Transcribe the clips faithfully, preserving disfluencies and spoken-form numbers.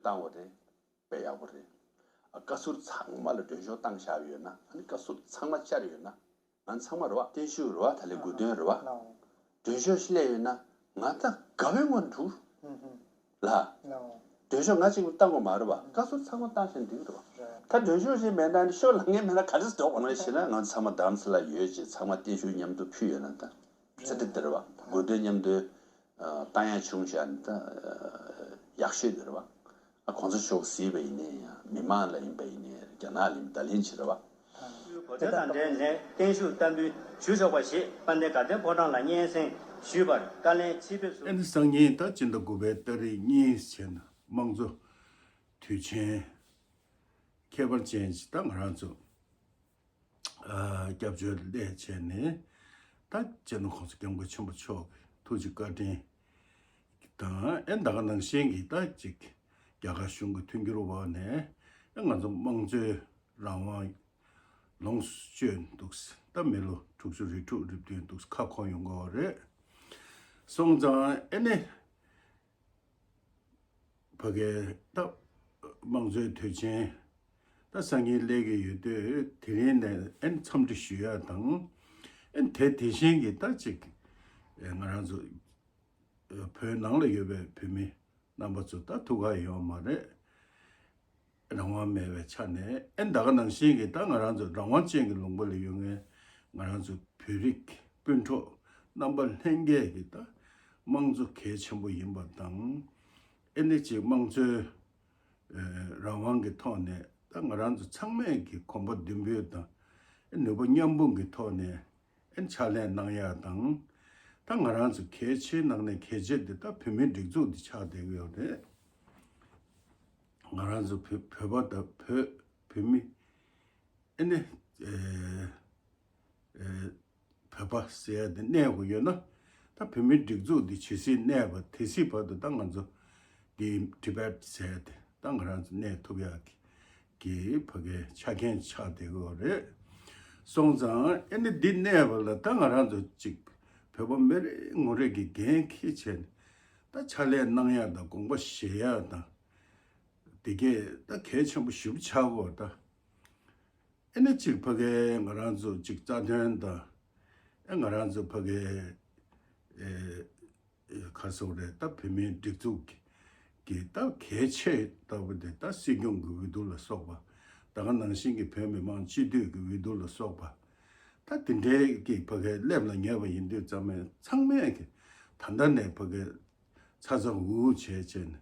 བཏང་བ་རེད། དཔེ་ཡག་པོ་རེད། ཨ་བཀའ་ཟུར་ཚང་མ་ལ་མགྲོན་ཤོག་བཏང་བཞག་ཡོད་ན། ཨ་ནི་བཀའ་ཟུར་ཚང་མ་བཅར་ཡོད་ན། ང་ཚང་མ་རེད་བ། བརྟན་བཞུགས་རེད་བ། ད་ལས་དགུ་སྟོན་རེད་བ། མགྲོན་ཤོག་ཞིག་སླེབས་ཡོད་ན། ང་ད་དགའ་བའི་ངང་འགྲོ་ལ། མགྲོན་ཤོག་ང་གཅིག་པུ་བཏང་དགོས་མ་རེད་བ། བཀའ་ཟུར་ཚང་མ་བཏང་བཞག་འགྲིག་རེད་བ། ད་མགྲོན་ཤོག་ཞིག་མེད་ན་ནི་ཤོག་ལངས་མཁན་མེད་ན་ག་རེ་འགྲོ་དགོས་ན་ཞེ་ན། ང་ཚང་མ་རྡ་རམ་ས་ལ་ཡོད་ཅེས་ཚང་མ་བརྟན་བཞུགས་མཉམ་དུ་ཕུལ་ཡོད་ན་ད། ཚེ་འདི་འདིར་བ་དགོས་འདོད་མཉམ་དུ་བཏང་ཡ་བྱུང་བཞག་ནི་ད་ཡག་ཤོས་འདིར་བ། ཨ་གོང་ས་མཆོག་གཟིགས་པ་ཡིན་ནའི་ཡང་མི་མང་ལ་ཡིན་པ་ཡིན་ནའི་རྒྱ་ནག་ལ་ཡིན་པ་ད་ལན་ཅི་རེད་བ། གོ་ཐོས་དང་འབྲེལ་ནས་བརྟན་བཞུགས་བསྟར་འབུལ་ཞུ་ཆོག་པ་ཞེས་དཔལ་ལྡན་དགའ་ལྡན་ཕོ་བྲང་ལ་སྙན་སེང་ཞུས་པར་བཀའ་ལན་ཆེད་ཕེབས་སུ། ཨ་ནི་སང་ཉིན་ད་སྤྱི་ཟླ་དགུ་པའི་ཏ་རིག་གཉིས་བྱས་ན་དམངས་གཙོ་དུས་ཆེན་ཁྱད་པར་ཅན་ཞིག་ད་ང་རང་ཚོ། སྐྱབས་བཅོལ་སླེབས་བྱས་ནས་ད་སྤྱི་ནོར་གོང་ས་སྐྱབས་མགོན་ཆེན་པོ་མཆོག་གི་ཐུགས་རྗེ་བཀའ་དྲིན་དང་། ཨེ་ད་ག་ནང་བཞིན་གྱི་ད་ཅིག་རྒྱ་གར་གཞུང་གི་མཐུན་འགྱུར་འོག་ནས་ཨེ་ང་ཚོ་དམངས་གཙོའི་རང་དབང་ལོངས་སུ་སྤྱོད་འདུག་ད་མི་ལོ་དྲུག་ཅུ་རེ་དྲུག་རེ་བདུན་འདུག་ཁ་འཁོར་ཡོང་གི་ཡོད་རེད། སོང་ཙང་ཨེ་ནི། ཕ་གིའི་ད་དམངས་གཙོའི་དུས་ཆེན་ད་སང་ཉིན་སླེབས་ཀྱི་ཡོད་དུས། དེ་རིང་ནས་ཨེ་འཚམས་འདྲི་ཞུ་ཡ་དང་། ཨེ་དེ་དེ་བཞིན་གྱི་ད་ཅིག་ང་རང་ཚོ་བོད་ནང་ལ་ཡོད་པའི་བོད་མི་རྣམ་པ་ཚོ་ད་ཐུག་ག་ཡོད་མ་རེད། རང་དབང་མེད་པའི་ཆ་ནས། ཨེ་ད་ག་ནང་བཞིན་གྱི་ད་ང་རང་ཚོ་རང་དབང་ཅན་གྱི་ལུང་པ་ལ་ཡོད་མཁན་ང་རང་ཚོ་བོད་རིགས་སྤུན་གྲོགས་རྣམ་པ་ལྷན་རྒྱས་ཀྱི་ད་དམངས་གཙོ་གལ་ཆེན་པོ་ཡིན་པ་དང་། ཨེ་ནི་ཅིག་དམངས་གཙོའི་རང་དབང་གི་ཐོག་ནས་ད་ང་རང་ཚོ་ཚང་མས་ཀྱི་གོམ་པ་མདུན་སྤོས་དང་ནུས་པ་མཉམ་སྤུངས་ཀྱི་ཐོག་ནས་ཨེ་ཕྱག་ལས་གནང་ཡ་དང་། ད་ང་རང་ཚོ་གལ་ཆེའི་ནང་ནས་གལ་ཆེ་དེ་ད་བོད་མིའི་སྒྲིག་འཛུགས་འདི་ཆགས་བསྡད་ཀྱི་ཡོད་རེད། ང་རང་ཚོ་བོད་བོད་པ་དང་བོད་བོད་མི་ཨེ་ནི་ཨེ་ཨེ་བོད་པ་ཟེར་ཡ་དེ་གནས་དགོས་ཡོད་ན། ད་བོད་མིའི་སྒྲིག་འཛུགས་འདི་ཇི་སྲིད་གནས་པ་དེ་སྲིད་བར་དུ་ད་ང་ཚོ་འདི་ཊི་བེཊ་ཟེར་ཡ་དེ་ད་ང་རང་ཚོ་གནས་ཐུབ་ཡག་གི་གི་ཕ་གའི་ཆ་རྐྱེན་ཆགས་བསྡད་ཀྱི་ཡོད་རེད། སོང་ཙང་ཨེ་ནི་འདི་གནས་པ་ལ་ད་ང་རང་ཚོ་ཅིག་བོད་པ་མི་རེ་ངོ་རེ་གི་འགན་འཁྱེར་བྱས་ནས་ད་ཕྱག་ལས་གནང་ཡག་དང་དགོངས་པ་བཞེས་ཡག་དང་། དེ་གས་ད་གལ་ཆེན་པོ་ཞེ་པོ་ཆགས་ཀྱི་ཡོད་ད། ཨེ་ནི་ཅིག་ཕ་གའི་ང་རང་ཚོ་ཅིག་རྩ་དོན་དང་། ཨེ་ང་རང་ཚོ་ཕ་གའི་ཨེ་ཨེ་ག་རེ་ཟེར་དགོས་རེད། ད་བོད་མིའི་སྒྲིག་འཛུགས་ཀྱི་ཀྱི་ད་གལ་ཆེ་ལྟ་བུ་དེ་ད་སྲིད་སྐྱོང་གི་འོས་བསྡུ་ལ་སོགས་པ། ད་ག་ནང་བཞིན་གྱི་བོད་མི་མང་སྤྱི་འཐུས་ཀྱི་འོས་བསྡུ་ལ་སོགས་པ། ད་དེ་འདྲའི་ཀྱི་ཕ་གའི་སླེབས་ལ་ཉེ་བ་ཡིན་དུས་ཙམ་ནས་ཚང་མས་ཀྱི་ད་ལྟ་ནས་ཕ་གའི་ཚ་ཚ་འུར་འུར་བྱས་བྱས་ནས།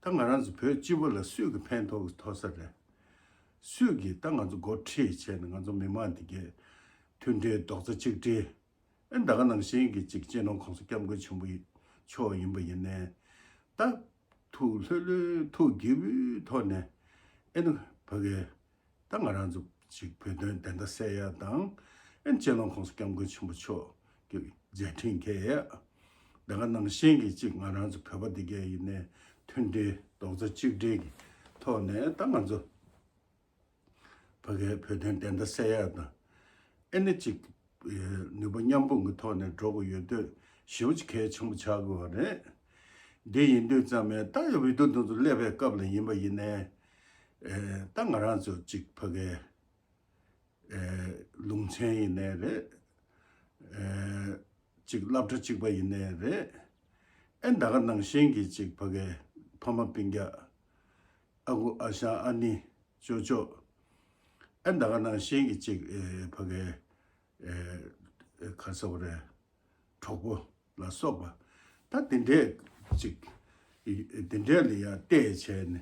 ད་ང་རང་ཚོ་བོད་སྤྱི་པ་ལ་སུས་ཀྱི་ཕན་ཐོགས་ཐོགས་ས་རེད། སུས་ཀྱི་ད་ང་ཚོ་འགོ་ཁྲིད་བྱས་ནས་ང་ཚོ་མི་མང་འདི་གས་མཐུན་སྒྲིལ་རྡོག་རྩ་གཅིག་སྒྲིལ། ཨེ་ད་ག་ནང་བཞིན་གྱི་ཅིག་སྤྱི་ནོར་གོང་ས་སྐྱབས་མགོན་ཆེན་པོ་མཆོག་ཡིན་པ་ཡིན་ནའི། ད་ཐུགས་ལྷོད་ལྷོད་ཐུགས་དགྱེས་པོའི་ཐོག་ནས་ཨེ་ནི་ཕ་གའི་ད་ང་རང་ཚོ་ཅིག་བོད་དོན་བདེན་མཐའ་གསལ་ཡ་དང་། ཨེ་སྤྱི་ནོར་གོང་ས་སྐྱབས་མགོན་ཆེན་པོ་མཆོག་གི་མཛད་འཕྲིན་འཁྱེར་ཡ། ད་ག་ནང་བཞིན་གྱི་ཅིག་ང་རང་ཚོ་བོད་པ་འདི་གས་ཡིན་ནའི་མཐུན་སྒྲིལ་རྡོག་རྩ་གཅིག་སྒྲིལ་གྱི་ཐོག་ནས་ད་ང་ཚོ་ཕ་གའི་བོད་དོན་བདེན་མཐའ་གསལ་ཡ་དང་། ཨེ་ནི་ཅིག་ནུས་པ་མཉམ་སྤུངས་ཀྱི་ཐོག་ནས་འགྲོ་དགོས་ཡོད་དུས་ཞེ་པོ་ཅིག་གལ་ཆེན་པོ་ཆགས་དགོས་པ་རེད། འདི་ཡིན་དུས་ཙམ་ནས་ད་འོས་བསྡུ་འདི་ཚོ་སླེབས་པའི་སྐབས་ལ་ཡིན་པ་ཡིན་ནའི། ཨེ་ད་ང་རང་ཚོ་ཅིག་ཕ་གའི་ཨེ་ལུང་ཚན་ཡིན་ནའི་རེད། ཨེ་ཅིག་སློབ་གྲྭ་གཅིག་པ་ཡིན་ནའི་རེད། ཨེ་ད་ག་ནང་བཞིན་གྱི་ཅིག་ཕ་གའི་ཕ་མ་སྤུན་ཀྱག་ཨ་ཁུ་ཨ་ཞང་ཨ་ནེ་ཅོ་ཅོ། ཨེ་ད་ག་ནང་བཞིན་གྱི་ཅིག་ཨེ་ཕ་གའི་ཨེ་ཨེ་ག་རེ་ཟེར་དགོས་རེད། གྲོགས་པོ་ལ་སོགས་པ། ད་དེ་འདྲས་ཅིག་དེ་འདྲས་ལ་ཡང་བལྟས་བྱས་ནས།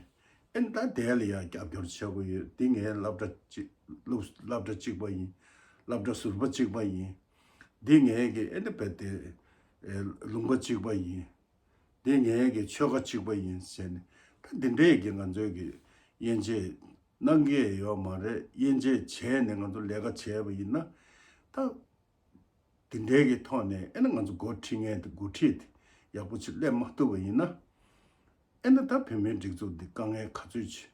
ཨེ་ད་དེ་ལ་ཡང་རྒྱབ་སྐྱོར་བྱེད་དགོས་ཡོད། འདི་ངའི་སློབ་གྲྭ་གཅིག་སློབ་སློབ་གྲྭ་གཅིག་པ་ཡིན། སློབ་གྲྭ་ཟུར་པ་གཅིག་པ་ཡིན། འདི་ངའི་གི་ཨེ་ནི་བལྟས་ལུང་པ་གཅིག་པ་ཡིན། འདི་ངའི་གི་ཆོལ་ཁ་གཅིག་པ་ཡིན་ཟེར་ནས། ད་འདི་འདྲས་ཀྱི་ང་ཚོའི་གི་དབྱེ་འབྱེད་གནང་གི་ཡོད་མ་རེད། དབྱེ་འབྱེད་བྱས་ནས་ང་ཚོ་ལས་ཀ་བྱས་པ་ཡིན་ན། ད་དེ་འདྲའི་གི་ཐོག་ནས་ཨེ་ནི་ང་ཚོ་འགོ་ཁྲིད་མཁན་དེ་འགོ་ཁྲིད་དེ་ཡག་པོ་ཅིག་སླེབས་མ་ཐུབ་པ་ཡིན་ན། ཨེ་ནི་ད་བོད་མིའི་སྒྲིག་འཛུགས་འདི་དཀའ་ངལ་ག་ཚོད་ཅིག་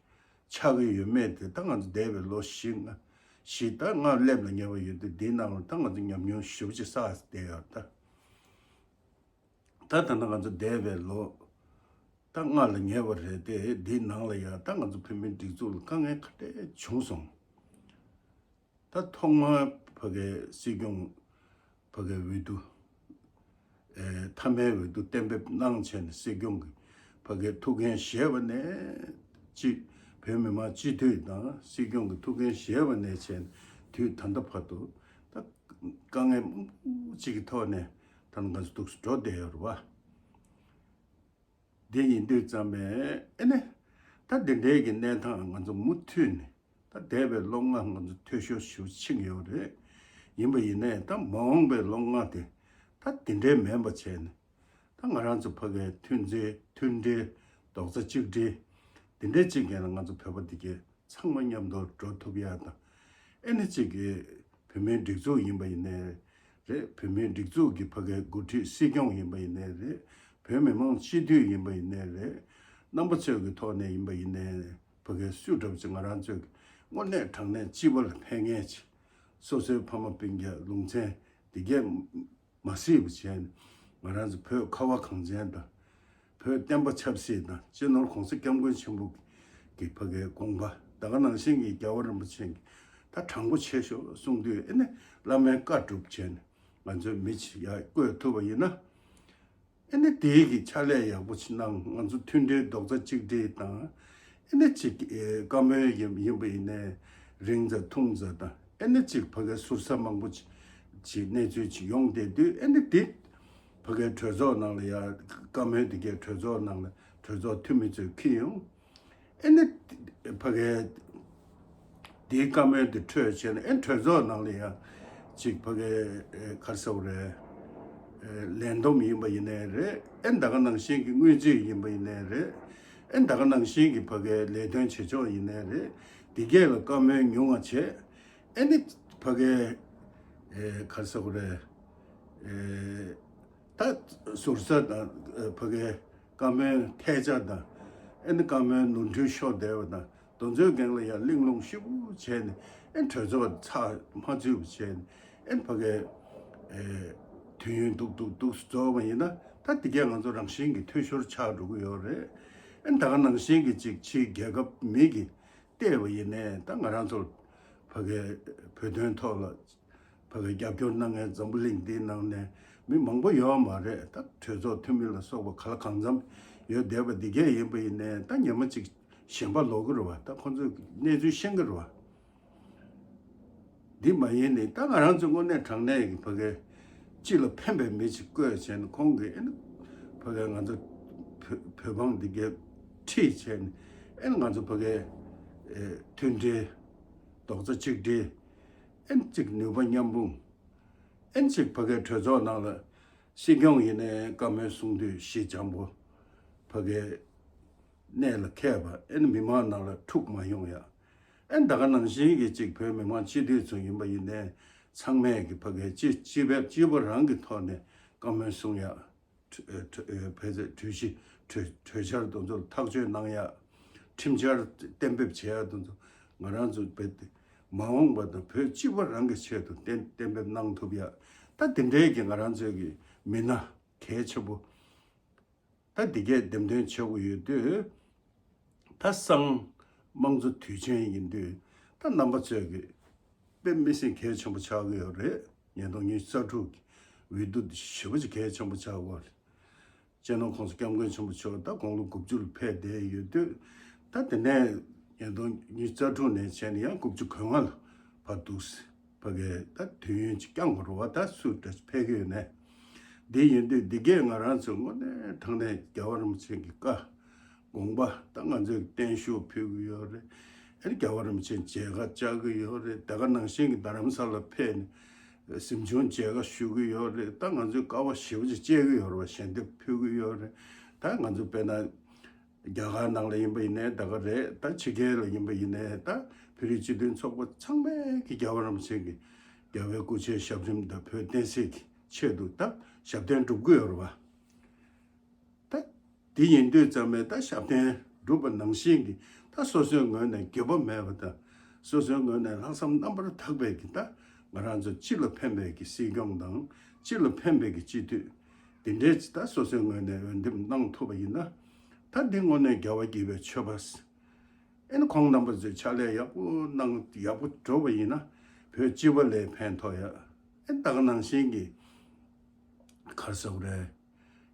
ཆགས་ཀྱི་ཡོད་མེད་དེ་ད་ང་ཚོ་འདས་པའི་ལོ་བཞི་ལྔ་བཞི་ད་ལྔ་སླེབས་ལ་ཉེ་བ་ཡོད་དུས། འདིའི་ནང་ལ་ད་ང་ཚོ་ཉམས་མྱོང་ཞེ་པོ་ཅིག་བསགས་བསྡད་ཡོད་ད། ད་ད་ལྟ་ང་ཚོ་འདས་པའི་ལོ་ ད་སྔར་ལ་ཉེ་བ་རེད་དེ། འདིའི་ནང་ལ་ཡང་ད་ང་ཚོ་བོད་མིའི་སྒྲིག་འཛུགས་ལ་དཀའ་ངལ་ག་འདྲས་བྱུང་སོང་། ད་ཐོག་མར་ཕ་གའི་སྲིད་སྐྱོང་ཕ་གའི་འོས་བསྡུ། ཨེ། མཐའ་མའི་འོས་བསྡུ་གཏན་འབེབས་གནང་བྱས་ནས། སྲིད་སྐྱོང་གི་ཕ་གའི་ཐུགས་འགན་བཞེས་པ་ནས་ཅི། བོད་མི་མང་སྤྱི་འཐུས་དང་སྲིད་སྐྱོང་གི་ཐུགས་འགན་བཞེས་པ་ནས་བྱས་ནས་དུས་ད་ལྟ་བར་དུ། ད་དཀའ་ངལ་མང་པོ་ཅིག་གི་ཐོག་ནས་ད་ང་ཚོ་འདུག་སེ་འགྲོ་བསྡད་ཡོད་རེད་བ། འདི་ཡིན་དུས་ཙམ་པས་ཨེ་ནས། ད་འདི་འདྲའི་གི་གནས་སྟངས་ང་ཚོ་མུ་མཐུད་ནས། ད་འདས་པའི་ལོ་ལྔ་ང་ཚོ་འཐུས་ཤོར་ཞེ་པོ་ཕྱིན་ཡོད་རེད། ཡིན་པ་ཡིན་ནའི་ད་མ་འོངས་པའི་ལོ་ལྔ་དེ་ད་འདི་འདྲའི་མིན་པ་བྱས་ནས། ད་ང་རང་ཚོ་ཕ་གའི་མཐུན་སྒྲིལ། མཐུན་སྒྲིལ། རྡོག་རྩ་གཅིག་སྒྲིལ། འདི་འདྲའི་གཅིག་གིས་ན་ང་ཚོ་བོད་པ་འདི་གའི་ཚང་མ་མཉམ་དུ་འགྲོ་ཐུབ་ཡ་དང་། ཨེ་ནི་གཅིག་གི་བོད་མིའི་སྒྲིག་འཛུགས་ཡིན་པ་ཡིན་ནའི་རེད། བོད་མིའི་སྒྲིག་འཛུགས་ཀྱི་ཕ་གའི་འགོ་ཁྲིད་སྲིད་སྐྱོང་ཡིན་པ་ཡིན་ནའི་རེད། བོད་མི་མང་སྤྱི་འཐུས་ཡིན་པ་ཡིན་ནའི་རེད། རྣམ་པ་ཚོའི་གི་ཐོག་ནས་ཡིན་པ་ཡིན་ནའི་རེད། ཕ་གའི་སུ་འདྲ་བོ་ཅིག་ང་རང་ཚོའི་གི་དངོས་གནས་དྲང་གནས་སྤྱི་པ་ལ་ཕན་མཁན་ཅིག་སོ་སོའི་ཕ་མ་སྤུན་ཀྱག་ལུང་ཚན་འདི་གས་མ་སྲིད་པ་བྱས་ནས། ང་རང་ཚོ་བོད་ཁ་བ་གངས་ཅན་དང་། བོད་བསྟན་པ་ཆབ་སྲིད་དང་། སྤྱི་ནོར་༸གོང་ས་༸སྐྱབས་མགོན་ཆེན་པོ་གི་ཕ་གའི་དགོངས་པ། ད་ག་ནང་བཞིན་གྱི་རྒྱལ་བ་རིན་པོ་ཆེ་གི་ད་དྲང་པོ་བྱེད་ཤོག་གསུངས་དུས། ཨེ་ནི་བླ་མའི་བཀའ་སྒྲུབ་བྱས་ནས་ང་ཚོའི་མི་ཅིག་ཡར་བསྐོས་ཐུབ་པ་ཡིན་ན། ཨེ་ནི་དེའི་གི་ཕྱག་ལས་ཡག་པོ་ཅིག་གནང་། ང་ཚོ་མཐུན་སྒྲིལ་རྡོག་རྩ་གཅིག་སྒྲིལ་དང་། ཨེ་ནི་གཅིག་ཨེ། བཀའ་མོལ་ཡིན་ཡིན་པ་ཡིན་ནའི་རིང་ཙམ་ཐུང་ཙམ་དང་། ཨེ་ནི་གཅིག་ཕ་གའི་ཟུར་ཟ་མང་པོ་ཅིག་ཅིག་གནས་ཚུལ་ཅིག་ཡོང་བསྡད་དུས། ཨེ་ནི་དེ་ཕ་གའི་གྲོས་ཚོགས་ནང་ལ་ཡ། བཀའ་མོལ་དེ་གའི་གྲོས་ཚོགས་ནང་ལ་གྲོས་ཚོགས་འཐུས་མི་ཚོས་འཁྱེར་ཡོང་། ཨེ་ནི་ཕ་གའི་དེའི་བཀའ་མོལ་དེ་འཕྲོས་བྱས་ནས། ཨེ་ནི་གྲོས་ཚོགས་ནང་ལ་ཡ་ཅིག་ཕ་གའི་ཨེ། ག་རེ་ཟེར་དགོས་རེད། ཨེ། ལས་བསྡོམས་ཡིན་པ་ཡིན་ནའི་རེད། ཨེ་ནི་ད་ག་ནང་བཞིན་གྱི་དངུལ་རྩིས་ཡིན་པ་ཡིན་ནའི་རེད། ཨེ་ནི་ད་ག་ནང་བཞིན་གྱི་ཕ་གའི་ལས་དོན་བྱེད་ཕྱོགས་ཡིན་ནའི་རེད། དེ་གས་ལ་བཀའ་མོལ་ཉུང་བ་བྱས། ཨེ་ནི་ཕ་གའི་ཨེ། ག་རེ་ཟེར་དགོས་རེད། ཨེ། ད་ཟུར་ཟ་དང་། ཨེ། ཕ་གའི་བཀའ་མོལ་ཐལ་ཆ་དང་། ཨེ་ནི་བཀའ་མོལ་ནོར་འཁྲུལ་ཤོར་བསྡད་པ་དང་། དེ་ཚོའི་སྒང་ལ་ཡང་གླེང་སློང་ཞིབ་པོ་བྱས་ནས། ཨེ་ནི་གྲོས་ཚོགས་ཚགས་མ་ཚུད་པ་བྱས་ནས། ཨེ་ནི་ཕ་གའི་ཨེ། དུས་ཡུན་སྡུག་སྡུག་སྡུག་རྫོགས་པ་ཡིན་ན། ད་དེ་གས་ང་ཚོ་རང་བཞིན་གྱི་འཐུས་ཤོར་ཆགས་འགྲོ་གི་ཡོད་རེད། ཨེ་ནི་ད་ག་ནང་བཞིན་གྱི་ཅིག་ཕྱིའི་རྒྱལ་ཁབ་མི་གིས་བལྟས་པ་ཡིན་ནའི། ད་ང་རང་ཚོར་ཕ་གའི་བོད་དོན་ཐོག་ལ་ཕ་གའི་རྒྱབ་སྐྱོར་གནང་མཁན། འཛམ་བུ་གླིང་འདིའི་ནང་ནས་མི་མང་པོ་ཡོད་མ་རེད། ད་གྲོས་ཚོགས་འཐུས་མི་ལ་སོགས་པ་ག་ལ་གང་འཚམ་ཡོད་བསྡད་པ་འདི་གས་ཡིན་པ་ཡིན་ནའི། ད་ཉི་མ་གཅིག་ཞེན་པ་ལོག་གི་རེད་བ། ད་ཁོང་ཚོས་གནས་ཚུལ་ཤེས་ཀྱི་རེད་བ། འདི་མ་ཡིན་ནའི་ད་ང་རང་ཚོ་དངོས་གནས་དྲང་གནས་ཀྱི་ཕ་གའི་སྤྱི་ལ་ཕན་པའི་མི་ཅིག་བསྐོས་བྱས་ནས། ཁོང་གིས་ཨེ་ནི་ཕ་གའི་ང་ཚོ་བོད་བོད་འབངས་འདི་གའི་ཁྲིད་བྱས་ནས། ཨེ་ནི་ང་ཚོ་ཕ་གའི་ཨེ། མཐུན་སྒྲིལ། རྡོག་རྩ་གཅིག་སྒྲིལ། ཨེ་ནི་གཅིག་ནུས་པ་མཉམ་སྤུངས། ཨེ་ནི་གཅིག་ཕ་གའི་གྲོས་ཚོགས་ནང་ལ་སྲིད་སྐྱོང་ཡིན་ནའི་བཀའ་མོལ་གསུང་དུས་ཞི་འཇམ་པོ། ཕ་གའི་གནད་ལ་འཁེལ་བ། ཨེ་ནི་མི་མང་ནང་ལ་འཁྲུག་མ་ཡོང་ཡ། ཨེ་ནི་ད་ག་ནང་བཞིན་གྱི་ཅིག་བོད་མི་མང་སྤྱི་འཐུས་ཚོ་ཡིན་པ་ཡིན་ནའི། ཚང་མས་ཀྱི་ཕ་གའི་སྤྱི་སྤྱི་བོད་སྤྱི་བོད་རང་གི་ཐོག་ནས་བཀའ་མོལ་གསུང་ཡ། གྲོས་གྲོས་ཕལ་ཆེར་གྲོས་གཞི་གྲོས་གྲོས་འཆར་དེ་ཚོ་ཐག་གཅོད་གནང་ཡ། ཁྲིམས་འཆར་གཏན་འབེབས་བྱེད་ཡ་དེ་ཚོ་ང་རང་ཚོ་བོད་དེ་མ་འོངས་པ་དང་བོད་སྤྱི་བོད་རང་གི་ཆེད་དུ་གཏན་གཏན་འབེབས་གནང་ཐུབ་ཡ། ད་དེ་འདྲའི་གི་ང་རང་ཚོའི་གི་མི་སྣ་གལ་ཆེན་པོ། ད་འདི་གས་འདེམས་ཐོན་བྱེད་དགོས་ཡོད་དུས། ད་སང་དམངས་གཙོ་དུས་ཆེན་ཡིན་དུས། ད་རྣམ་པ་ཚོས་ཀྱི་དཔེ་མི་སྲིད་གལ་ཆེན་པོ་ཆགས་ཀྱི་ཡོད་རེད། ཉིས་སྟོང་ཉི་ཤུ་རྩ་དྲུག་གི་འོས་བསྡུ་འདི་ཞེ་པོ་ཅིག་གལ་ཆེན་པོ་ཆགས་ཀྱི་ཡོད་རེད། སྤྱི་ནོར་༸གོང་ས་༸སྐྱབས་མགོན་ཆེན་པོ་མཆོག་ད་དགུང་ལོ་དགུ་བཅུ་ལ་ཕེབས་བསྡད་ཡོད་དུས། ད་དེ་ནས་ཉིས་སྟོང་ཉི་ཤུ་རྩ་དྲུག་ནས་བྱས་ནས་ཡང་དགུ་བཅུ་གོ་ལྔ་ལ་བར་འདུག་ཟེར། ཕ་གིའི་ད་དུས་ཡུན་ཅིག་བསྐྱངས་པ་རེད་བ། ད་སུ་འདྲ་ཕེབས་ཀྱི་ཡོད་ནས། འདི་ཡིན་དུས་འདི་གས་ང་རང་ཚོ་དངོས་གནས་དྲང་གནས་རྒྱལ་བ་རིན་པོ་ཆེ་གི་བཀའ་དགོངས་པ། ད་ང་ཚོས་བརྟན་བཞུགས་ཕུལ་གྱི་ཡོད་རེད། ཨེ་རྒྱལ་བ་རིན་པོ་ཆེ་མཇལ་ཁ་བཅར་གྱི་ཡོད་རེད། དེ་ག་ནང་བཞིན་གྱི་རྡ་རམ་ས་ལ་ཕེབས་ནས་གཟིམ་ཆུང་མཇལ་ཁ་ཞུ་གི་ཡོད་རེད། ད་ང་ཚོས་དཀའ་བ་ཞེ་པོ་ཅིག་སྤྱད་ཀྱི་ཡོད་རེད་བ། ཞལ་འདེབས་ཕུལ་གྱི་ཡོད་རེད། ད་ང་ཚོ་དཔེར་ན་རྒྱ་གར་ནང་ལ་ཡིན་པ་ཡིན་ནའི་ད་ག་རེད། ད་ཕྱི་རྒྱལ་ལ་ཡིན་པ་ཡིན་ནའི་ད་བོད་རིགས་སྤྱི་མཐུན་ཚོགས་པ་ཚང་མས་ཀྱི་རྒྱལ་བ་རིན་པོ་ཆེ་གི་རྒྱལ་བའི་སྐུ་ཕྱྭའི་ཞབས་རིམ་དང་བོད་བསྟན་སྲིད་ཀྱི་ཆེད་དུ་ད་ཞབས་བརྟན་སྒྲུབ་ཀྱི་ཡོད་རེད་བ། ད་དེ་ཡིན་དུས་ཙམ་པས་ད་ཞབས་བརྟན་སྒྲུབ་པ་ནང་བཞིན་གྱི་ད་སོ་སོའི་ངོས་ནས་འགྱོད་པ་མེད་པ་དང་། སོ་སོའི་ངོས་ནས་ལྷག་བསམ་རྣམ་པར་དག་པའི་གི་ད་ང་རང་ཚོ་སྤྱི་ལ་ཕན་པའི་གི་སྲིད་སྐྱོང་དང་། སྤྱི་ལ་ཕན་པའི་གི་སྤྱི་འཐུས་དེ་འདྲས་ཅིག་ད་སོ་སོའི་ངོས་ནས་འོས་འདེམས་གནང་ཐུབ་པ་ཡིན་ན། ད་འདི་དངོས་གནས་རྒྱལ་བ་དགྱེས་པའི་ཆོས་པ། ཨེ་ནི་ཁོང་རྣམ་པ་ཚོས་ཕྱག་ལས་ཡག་པོ་གནང་ཡག་པོ་འགྲོ་བ་ཡིན་ན་བོད་སྤྱི་པ་ལ་ཕན་ཐོགས་ཡ། ཨེ་ད་ག་ནང་བཞིན་གྱི་གར་སོག་རེད།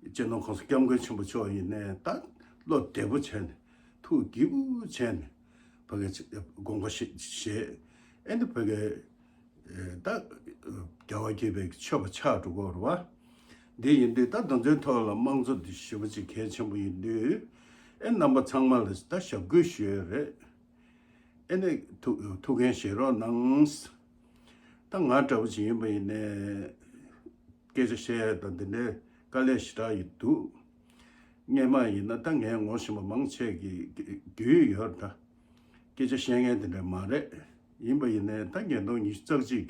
སྤྱི་ནོར་༸གོང་ས་༸སྐྱབས་མགོན་ཆེན་པོ་མཆོག་ཡིན་ནས་ད་བློ་བདེ་པོ་བྱས་ནས་ཐུགས་དགྱེས་པོ་བྱས་ནས་ཕ་གི་དགོངས་པ་བཞེས་བཞེས། ཨེ་ནི་ཕ་གི་ད་རྒྱལ་བ་དགྱེས་པའི་ཆོས་པ་ཆགས་འགྲོ་གི་རེད་བ། འདི་ཡིན་དུས་ད་དེ་ཚོའི་ཐོག་ལ་དམངས་གཙོ་འདི་ཞེ་པོ་ཅིག་གལ་ཆེན་པོ་ཡིན་དུས། ཨེ་རྣམ་པ་ཚང་མ་ལ་ད་ཞབས་སྐུལ་ཞུ་ཡས་རེད། ཨེ་ནས་ཐུགས་ཐུགས་འགན་བཞེས་རོགས་གནང་། ད་ང་འདྲ་བོ་ཅིག་ཡིན་པ་ཡིན་ནས་སྐད་ཆ་བཤད་ཡ་དང་འདི་འདྲའི་དཀའ་ལས་ཞེ་དྲག་ཡོད་འདུག་སྔས་མ་ཡིན་ན་ད་ངས་ངོ་ཤེས་པ་མང་ཆེ་གི་རྒྱུས་ཡོད་ད། སྐད་ཆ་བཤད་མཁན་དེ་འདྲ་མ་རེད། ཡིན་པ་ཡིན་ནས་ད་ཉིས་སྟོང་ཉི་ཤུ་རྩ་གཅིག་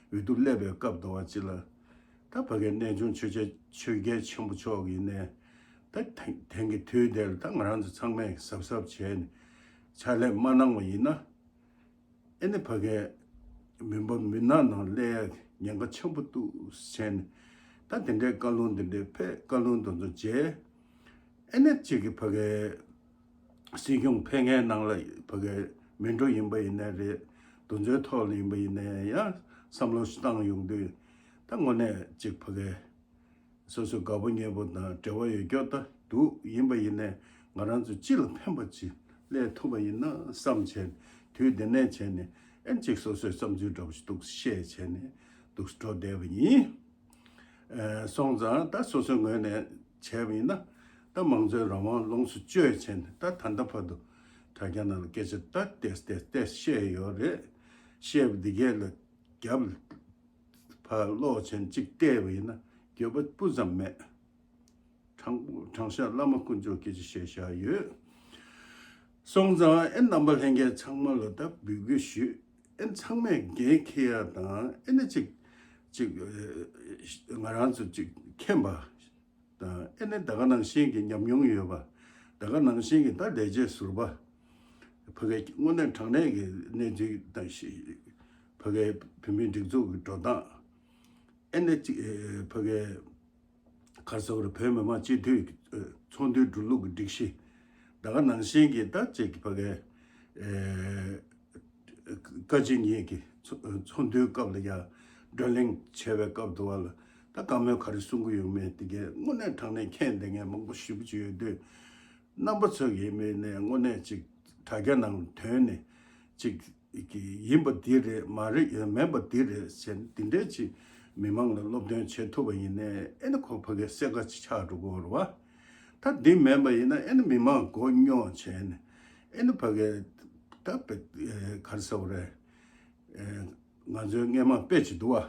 འོས་བསྡུ་སླེབས་པའི་སྐབས་དུ་བ་ཅི་ལ། ད་ཕ་གའི་གནས་ཆུང་ཆོས་རྒྱལ་ཆོས་རྒྱལ་ཆེན་པོ་མཆོག་ཡིན་ནས་ད་དེང་དེང་གི་དུས་དེར་ད་ང་རང་ཚོ་ཚང་མས་གཟབ་གཟབ་བྱས་ནས་ཕྱག་ལས་མ་གནང་བ་ཡིན་ན། ཨེ་ནི་ཕ་གའི་མུན་པ་མུན་ནག་ནང་སླེབས་ཡ་ཉེན་ཁ་ཆེན་པོ་འདུག་བྱས་ནས་ད་དེ་འདྲའི་བཀའ་ལུང་དེ་འདྲའི་ཕེབས་བཀའ་ལུང་དེ་ཚོ་བརྗེད། ཨེ་ནི་གཅིག་གི་ཕ་གའི་སྲིད་སྐྱོང་ཕེབས་མཁན་ནང་ལ་ཕ་གའི་མི་འགྲོ་ཡིན་པ་ཡིན་ནའི་རེད། དེ་ཚོའི་ཐོག་ལ་ཡིན་པ་ཡིན་ནའི་ཡང་བསམ་བློ་ཞིག་བཏང་ཡོང་དུས་ད་དངོས་གནས་གཅིག་ཕ་གའི་སོ་སོའི་དགའ་པོ་ཉེ་པོ་དང་འབྲེལ་བ་ཡོད་རྒྱུ་ད་འདུག་ཡིན་པ་ཡིན་ནའི་ང་རང་ཚོ་སྤྱི་ལ་ཕན་པ་ཅིག་སླེབས་ཐུབ་པ་ཡིན་ན་བསམ་བྱས་དུས་དེ་ནས་བྱས་ནས་ཨེ་གཅིག་སོ་སོའི་བསམ་ཚུལ་འདྲ་པོ་ཞིག་འདུག་བཤད་བྱས་ནས་འདུག་འགྲོ་བསྡད་པ་ཡིན། སོང་ཙང་ད་སོ་སོའི་ངོས་ནས་བྱས་པ་ཡིན་ན་ད་དམངས་གཙོའི་རང་དབང་ལོངས་སུ་སྤྱོད་བྱས་ནས་ད་ད་ལྟ་བར་དུ་དྲ་རྒྱ་ནང་ལ་སྐད་ཆ་ད་ཏེས་ཏེས་ཏེས་བཤད་ཡོད་རེད། བཤད་པ་འདི་གས་ལ་རྒྱབ་ཕར་ཀློག་བྱས་ནས་གཅིག་བལྟས་པ་ཡིན་ན་འགྱོད་པ་སྤུ་ཙམ་མེད། དྲང་དྲང་བཞག་བླ་མ་དཀོན་མཆོག་སྐད་ཆ་བཤད་བཞག་ཡོད། སོང་ཙང་ཨེ་རྣམ་པ་ལྷན་རྒྱས་ཚང་མ་ལ་ད་འབོད་སྐུལ་ཞུས། ཨེ་ཚང་མས་འགན་འཁྱེར་ཡ་དང་ཨེ་ནི་གཅིག་གཅིག་ང་རང་ཚོ་གཅིག་མཁྱེན་པ་དང་ཨེ་ནི་ད་ག་ནང་བཞིན་གྱི་ཉམས་མྱོང་ཡོད་པ། ད་ག་ནང་བཞིན་གྱི་ད་ལས་བྱེད་ཟུར་པ། ཕ་གའི་དངོས་གནས་དྲང་གནས་ཀྱི་གནས་ཚུལ་དང་ཤི་ཕ་གའི་བོད་མིའི་སྒྲིག་འཛུགས་ཀྱི་འགྲོ་སྟངས། ཨེ་ནི་གཅིག་ཕ་གའི་ག་རེ་ཟེར་དགོས་རེད། བོད་མི་མང་སྤྱི་འཐུས་ཚོགས་འདུའི་འགྲོ་ལུགས་ཀྱི་སྒྲིག་གཞི། ད་ག་ནང་བཞིན་གྱི་ད་ཅིག་ཕ་གའི་བཀའ་སྤྱི་གཉིས་ཀྱི་ཚོགས་འདུའི་སྐབས་ལ་ཡང་བགྲོ་གླེང་བྱས་པའི་སྐབས་དུ་བ་ལ་ད་བཀའ་མོལ་ག་རེ་གསུང་གི་ཡོད་མེད་དེ་གའི་དངོས་གནས་དྲང་གནས་མཁྱེན་བསྡད་མཁན་མང་པོ་ཞེ་པོ་ཅིག་ཡོད་དུས། རྣམ་པ་ཚོ་ཡིན་མིན་ནས་དངོས་གནས་ཅིག་དྲ་རྒྱ་ནང་ཐོན་ནས་ཅིག་གི་ཡིན་པ་འདི་རེད་མ་རེད་ཡང་མིན་པ་འདི་རེད་ཟེར་ནས་འདི་འདྲས་ཅིག་མི་མང་ལ་སློབ་སྟོན་བྱེད་ཐུབ་པ་ཡིན་ནའི་ཨེ་ནི་ཁོ་ཕ་གའི་གསལ་ཁ་ཅིག་ཆགས་འགྲོ་གི་རེད་བ། ད་འདི་མིན་པ་ཡིན་ན་ཨེ་ནི་མི་མང་མགོ་རྙོག་བྱས་ནས་ཨེ་ནི་ཕ་གའི་ད་ག་རེ་ཟེར་དགོས་རེད། ང་ཚོའི་སྔས་མ་དཔེ་ཅིག་འདུག་བ།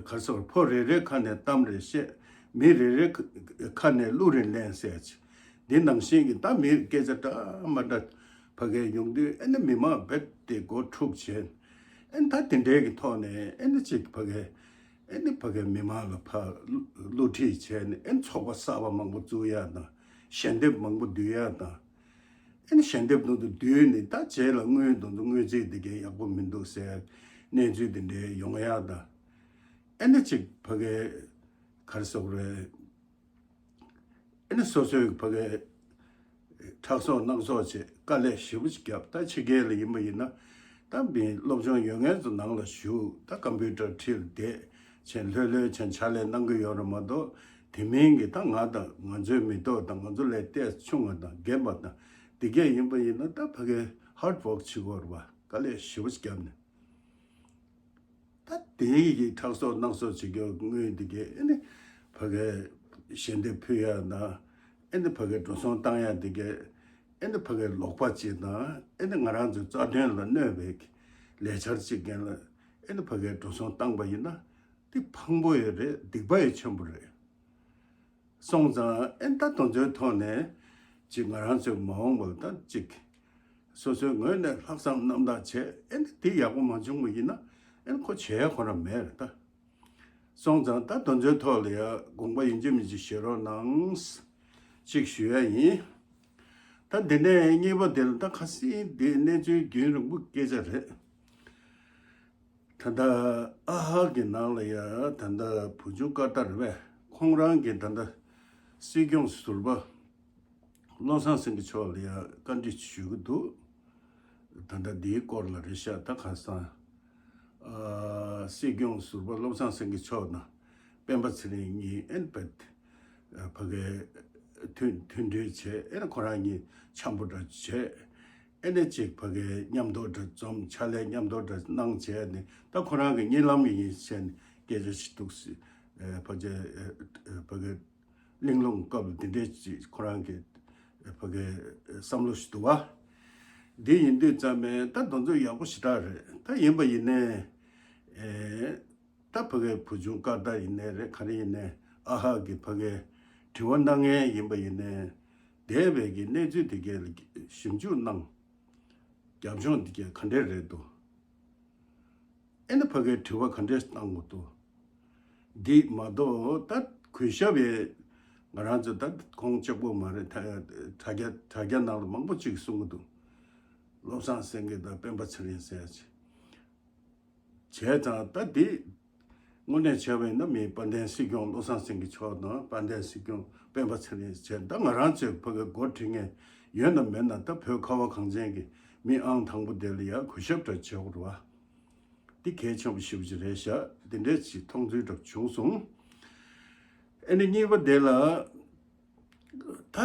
ག་རེ་ཟེར་ཕོ་རེ་རེའི་ཁ་ནས་གཏམ་རེ་བཤད། མི་རེ་རེའི་ཁ་ནས་གླུ་རེ་ལེན་ཟེར་ཅིག་འདི་ནང་བཞིན་གྱི་ད་མིའི་སྐད་ཆ་འདྲ་མ་འདྲ་ཕ་གའི་ཡོང་དུས་ཨེ་ནི་མི་མང་རྦད་དེ་མགོ་འཁྲུག་བྱས། ཨེ་ནི་ད་དེ་འདྲའི་གི་ཐོག་ནས་ཨེ་ནི་ཅིག་ཕ་གའི་ཨེ་ནི་ཕ་གའི་མི་མང་ལ་ཕར་བསླུ་བྲིད་བྱས་ནས་ཨེ་ནི་ཚོགས་པ་གསར་པ་མང་པོ་བཙུགས་ཡ་དང་ཞལ་འདེབས་མང་པོ་བསྡུ་ཡ་དང་། ཨེ་ནི་ཞལ་འདེབས་ནང་དུ་བསྡུས་ནས་ད་རྗེས་ལ་དངུལ་དང་དངུལ་རྩིས་དེ་གའི་ཡག་པོ་མི་འདུག་ཟེར་གནས་ཚུལ་དེ་འདྲའི་ཡོང་ཡག་དང་། ཨེ་ནི་གཅིག་ཕ་གའི་ག་རེ་ཟེར་དགོས་རེད། ཨེ་ནི་སོ་སོའི་ཕ་གའི་ཁྲག་སོགས་སྣང་སོགས་བྱས་དཀའ་ལས་ཞེ་པོ་ཅིག་བརྒྱབ། ད་ཕྱི་རྒྱལ་ལ་ཡིན་པ་ཡིན་ན་ད་མི་སློབ་སྦྱོང་ཡོད་མཁན་ཚོ་ནང་ལ་བཞུགས། ད་ཀམ་པུ་ཊར་ཁྲིར་བསྡད་བྱས་ལྷོད་ལྷོད་བྱས་ཕྱག་ལས་གནང་གི་ཡོད་རེད་མ་གཏོགས། དེ་མིན་གྱི་ད་ང་དང་ང་ཚོའི་མི་ཐོག་དང་ང་ཚོ་ལས་ཏོག་ཙམ་ཆུང་བ་དང་རྒན་པ་དང་དེ་གས་ཡིན་པ་ཡིན་ན་ད་ཕ་གའི་ཧར་ཌི་ཝོག་བྱེད་དགོས་རེད་བ། དཀའ་ལས་ཞེ་པོ་ཅིག་བརྒྱབ་ནས། ད་དེའི་གི་ཁྲག་སོགས་སྣང་སོགས་བྱེད་རྒྱུ་དངུལ་འདི་གས་ཨེ་ནི་ཕ་གའི་ཞལ་འདེབས་ཕུལ་ཡ་དང་ཨེ་ནི་ཕ་གའི་འགྲོ་སོང་བཏང་ཡ་འདི་གས་ཨེ་ནི་ཕ་གའི་ལོག་པ་ཅིག་དང་ཨེ་ནི་ང་རང་ཚོའི་རྩ་དོན་ལ་གནོད་པའི་ལས་འཆར་ཅིག་འགན་ལ་ཨེ་ནི་ཕ་གའི་འགྲོ་སོང་བཏང་པ་ཡིན་ན་འདི་ཕངས་པོ་ཡོད་རེད། སྡིག་པ་ཡང་ཆེན་པོ་རེད། སོང་ཙང་ཨེ་ད་དེ་ཚོའི་ཐོག་ནས་ཅིག་ང་རང་ཚོའི་མ་འོངས་པ་ལ་ད་ཅིག་སོ་སོའི་ངོས་ནས་ལྷག་བསམ་རྣམ་དག་བྱས་ཨེ་འདི་ཡག་པོ་མ་བྱུང་བ་ཡིན་ན་ཨེ་ཁོ་བྱས་ཁོ་རང་མེད་རེད་ད། སོང་ཙང་ད་དེ་ཚོའི་ཐོག་ལ་ཡ་དགོངས་པ་ཡིན་གཅིག་མིན་གཅིག་བཞེས་རོགས་གནང་། ཅིག་ཞུ་ཡ་ཡིན། ད་འདི་ནས་གཉིས་པ་དེ་ལ་ད་ཁ་སང་འདི་གནས་ཚུལ་རྒྱུན་རིང་པོ་སྐད་ཆ་རེད། ད་ལྟ་ཨ་ཧ་གི་ནང་ལ་ཡ་ད་ལྟ་བུ་ཆུང་ཀ་ཏར་རེད་པས། ཁོང་རང་གིས་ད་ལྟ་སྲིད་སྐྱོང་ཟུར་པ་བློ་བཟང་སེང་གེ་མཆོག་ལ་ཡང་བཀའ་འདྲི་ཞུ་གི་འདུག་ད་ལྟ་འདིའི་སྐོར་ལ་རེད་ཤག་ད་ཁ་སང་ཨ་སྲིད་སྐྱོང་ཟུར་པ་བློ་བཟང་སེང་གེ་མཆོག་དང་སྤེན་པ་ཚེ་རིང་གཉིས་ཨེན་པད་ཕ་གའི་མཐུན་མཐུན་སྒྲིལ་བྱས། ཨེ་ཁོ་རང་གཉིས་འཆམ་པོ་འདྲ་བྱས། ཨེ་ནས་ཅིག་ཕ་གའི་མཉམ་དུ་འདྲ་འཛོམས། ཕྱག་ལས་མཉམ་དུ་འདྲ་གནང་བྱས་ནས། ད་ཁོ་རང་གི་གཉིད་ལམ་གྱི་ཡིན་བྱས་ནས་སྐད་ཆ་ཞིག་འདུག་སྲིད། ཨེ་ཕ་གའི་ཨེ་ཕ་གའི་གླེང་སློང་སྐབས་འདི་འདྲའི་ཅིག་ཁོ་རང་གི་ཕ་གའི་བསམ་བློ་ཞིག་འདུག་བ། འདི་ཡིན་དུས་ཙམ་པས་ད་དེ་ཚོ་ཡག་པོ་ཞེ་དྲག་རེད། ད་ཡིན་པ་ཡིན་ནའི་ཨེ་ད་ཕ་གའི་བུ་ཆུང་སྐར་རྟགས་ཡིན་ནའི་རེད། ག་རེ་ཡིན་ནའི་ཨ་ཧ་གི་ཕ་གའི་དྲི་བ་གནང་མཁན་ཡིན་པ་ཡིན་ནའི་འདས་པའི་གི་གནས་ཚུལ་དེ་གའི་ཞིབ་འཇུག་གནང་། རྒྱབ་ལྗོངས་དེ་གའི་ག་འདྲས་རེད་འདུག་ཨེ་ནི་ཕ་གའི་དྲི་བ་ག་འདྲས་བཏང་དགོས་འདུག་འདི་མ་གཏོགས་ད་གུས་ཞབས་ཡས་ང་རང་ཚོ་ད་ཁོང་གཅིག་པོ་མ་རེད། ད་དྲ་རྒྱ་དྲ་རྒྱ་ནང་ལ་མང་པོ་ཅིག་གསུང་གི་འདུག་བློ་བཟང་སེང་གེ་དང་སྤེན་པ་ཚེ་རིང་ཟེར་ཡ་ཅིག་བྱས་ཙང་ད་འདི་དངོས་གནས་བྱས་པ་ཡིན་ན་མི་དཔལ་ལྡན་སྲིད་སྐྱོང་བློ་བཟང་སེང་གེ་མཆོག་དང་དཔལ་ལྡན་སྲིད་སྐྱོང་སྤེན་པ་ཚེ་རིང་བྱས། ད་ང་རང་ཚོས་ཕ་གི་འགོ་ཁྲིད་མཁན་ཡོད་ན་མེད་ན་ད་བོད་ཁ་བ་གངས་ཅན་གྱི་མི་ཨང་དང་པོ་དེ་ལ་ཡ་གུས་ཞབས་འདྲ་བྱེད་དགོས་རེད་བ། འདི་གལ་ཆེན་པོ་ཞེ་པོ་ཅིག་རེད་ཤག་འདི་འདྲས་ཅིག་མཐོང་ཚུལ་འདྲ་བྱུང་སོང་། ཨ་ནི་གཉིས་པ་དེ་ལ་ད་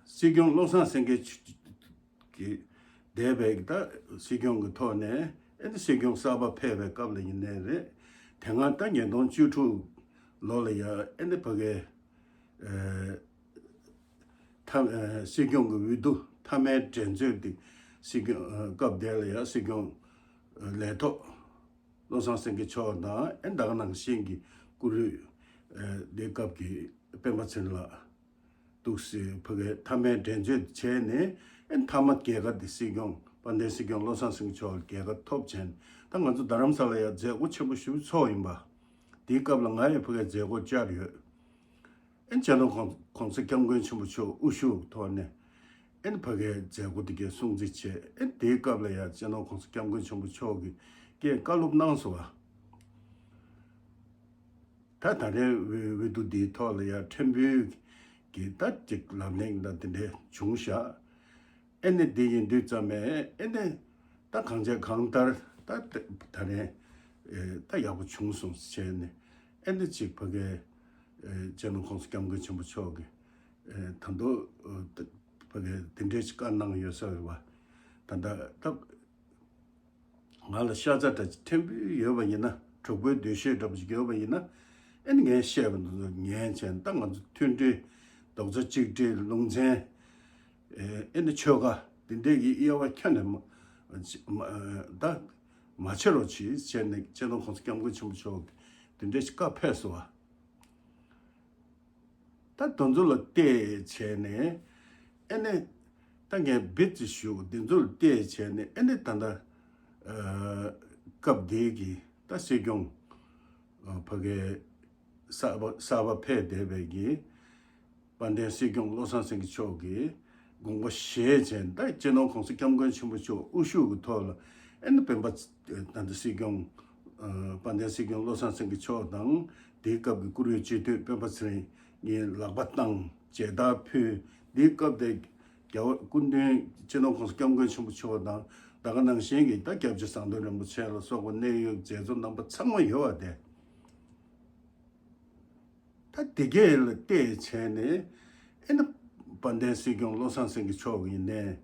སྲིད་སྐྱོང་བློ་བཟང་སེང་གེ་གི་འདས་པའི་ད་སྲིད་སྐྱོང་གི་ཐོག་ནས་ཨེ་ནི་སྲིད་སྐྱོང་གསར་པ་ཕེབས་པའི་སྐབས་ལ་ཡིན་ནའི་རེད། དེ་སྔ་ད་ཉིས་སྟོང་བཅུ་དྲུག་ལོ་ལ་ཡ་ཨེ་ནི་ཕ་གའི་ཨེ་ཐ་ཨེ་སྲིད་སྐྱོང་གི་འོས་བསྡུ་མཐའ་མའི་འགྲན་རྩོད་དེ་སྲིད་སྐྱོང་ཨེ་སྐབས་དེ་ལ་ཡ་སྲིད་སྐྱོང་ཨེ་ལས་ཐོག་བློ་བཟང་སེང་གེ་མཆོག་དང་ཨེ་ད་ག་ནང་བཞིན་གྱི་བཀུར་འོས་ཨེ་དེ་སྐབས་ཀྱི་སྤེན་པ་ཚེ་རིང་ལགས། འདུག་སེ་ཕ་གའི་མཐའ་མའི་འགྲན་རྩོད་བྱས་ནས་ཨེ་མཐའ་མ་རྒྱལ་ཁ་དེ་སྲིད་སྐྱོང་དཔལ་ལྡན་སྲིད་སྐྱོང་བློ་བཟང་སེང་གེ་མཆོག་ལ་རྒྱལ་ཁ་ཐོབ་བྱས་ནས། ད་ང་ཚོ་རྡ་རམ་ས་ལ་ཡ་མཛད་སྒོ་ཆེན་པོ་ཞིག་ཚོགས་ཡིན་པ། དེའི་སྐབས་ལ་ང་ཡང་ཕ་གའི་མཛད་སྒོ་བཅར་ཡོད། ཨེ་སྤྱི་ནོར་གོང་གོང་ས་སྐྱབས་མགོན་ཆེན་པོ་མཆོག་དབུ་བཞུགས་ཐོག་ནས་ཨེ་ཕ་གའི་མཛད་སྒོ་དེ་གའི་སྲུང་བརྩི་བྱས། ཨེ་དེའི་སྐབས་ལ་ཡ་སྤྱི་ནོར་གོང་ས་སྐྱབས་མགོན་ཆེན་པོ་མཆོག་གིས་ཀྱང་བཀའ་སློབ་གནང་སོང་བ། ད་ད་རེས་འོས་འོས་བསྡུ་འདིའི་ཐོག་ལ་ཡ་ཕྲན་བུ་གི་ད་ཅིག་ལབ་གླེང་ད་དེ་འདྲ་བྱུང་ཤག་ཨེ་ནི་དེ་ཡིན་དུས་ཙམ་པས་ཨེ་ནི་ད་གང་བྱས་གང་ལྟར་ད་ད་རེས་ཨེ་ད་ཡག་པོ་བྱུང་སོང་ཟེར་ནས། ཨེ་ནི་ཅིག་ཕ་གའི་ཨེ་སྤྱི་ནོར་གོང་ས་སྐྱབས་མགོན་ཆེན་པོ་མཆོག་གིས་ཨེ་ད་དུང་ཨེ་ཕ་གའི་དེ་འདྲའི་ཅིག་བཀའ་གནང་ཡོད་ས་རེད་བ། ད་ད་ད། ང་ལ་ཤ་ཚ་འདྲ་ཕྲན་བུ་ཡོད་པ་ཡིན་ན། གྲོགས་པོའི་འདུ་ཤེས་འདྲ་པོ་ཞིག་ཡོད་པ་ཡིན་ན། ཨེ་ནི་ངས་བཤད་པ་འདི་ཚོ་ཉན་བྱས་ད་ང་ཚོ་མཐུན་སྒྲིལ་རྡོག་རྩ་གཅིག་སྒྲིལ་ལུང་ཚན། ཨེ་ནི་ཆོལ་ཁ་འདི་འདྲའི་གི་དབྱེ་བ་ཁྱོན་ནས་མ་མ་ད་མ་བྱེད་རོགས་གྱིས་བྱས་ནས་སྤྱི་ནོར་གོང་ས་སྐྱབས་མགོན་ཆེན་པོ་མཆོག་གིས་འདི་འདྲའི་ཞིག་བཀའ་ཕེབས་སོང་བ། ད་དེ་ཚོ་ལ་བལྟས་བྱས་ནས་ཨེ་ནས་ད་ངས་བེད་ཅིག་ཞུ། དེ་ཚོ་ལ་བལྟས་བྱས་ནས་ཨེ་ནས་ད་ལྟ་ཨ་སྐབས་དེའི་གི་ད་སྲིད་སྐྱོང་ཨ་ཕ་གའི་གསར་པ་གསར་པ་ཕེབས་བསྡད་པའི་གི་དཔལ་ལྡན་སྲིད་སྐྱོང་བློ་བཟང་སེང་གེ་མཆོག་གིས་དགོངས་པ་བཞེས་བྱས། ད་སྤྱི་ནོར་གོང་ས་སྐྱབས་མགོན་ཆེན་པོ་མཆོག་དབུ་བཞུགས་ཀྱི་ཐོག་ལ་ཨེ་ནི་སྤེན་པ་ད་ལྟ་སྲིད་སྐྱོང་ཨ་དཔལ་ལྡན་སྲིད་སྐྱོང་བློ་བཟང་སེང་གེ་མཆོག་དང་དེའི་སྐབས་ཀྱི་བཀུར་འོས་སྤྱི་འཐུས་སྤེན་པ་ཚེ་རིང་གཉིས་ལག་པ་བཏང་མཇལ་དར་ཕུལ། དེའི་སྐབས་དེ་རྒྱལ་བ་སྐུ་མདུན་སྤྱི་ནོར་གོང་ས་སྐྱབས་མགོན་ཆེན་པོ་མཆོག་དང་ད་ག་ནང་བཞིན་གྱི་ད་སྐྱབས་རྗེ་ཟམ་གདོང་རིན་པོ་ཆེ་ལ་སོགས་པ་གནད་ཡོད་མཛད་གཙོ་རྣམ་པ་ཚང་མ་ཡོད་པ་དེ། ད་དེ་གས་ལ་བལྟས་བྱས་ནས་ཨེ་ནི་དཔལ་ལྡན་སྲིད་སྐྱོང་བློ་བཟང་སེང་གེ་མཆོག་ཡིན་ནས་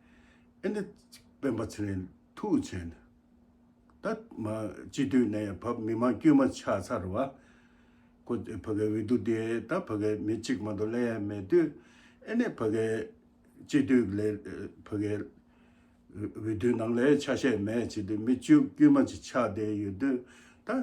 ཨེ་ནི་སྤེན་པ་ཚེ་རིང་ཐུག་བྱས་ནས་ད་མ་སྤྱི་འཐུས་ནས་བབ་མི་མང་དཀྱུས་མ་ཆགས་ཚར་བ། ཁོ་ཕ་གའི་འོས་བསྡུ་དེ་ད་ཕ་གའི་མི་གཅིག་མ་གཏོགས་སླེབས་ཡ་མེད་དུས་ཨེ་ནི་ཕ་གའི་སྤྱི་འཐུས་ལས་ཕ་གའི་འོས་བསྡུའི་ནང་ལས་ཆ་ཤས་མེད་བྱས་དུས་མི་བཅུ་དཀྱུས་མ་ཅིག་ཆགས་བསྡད་ཡོད་དུས་ད། ཨ་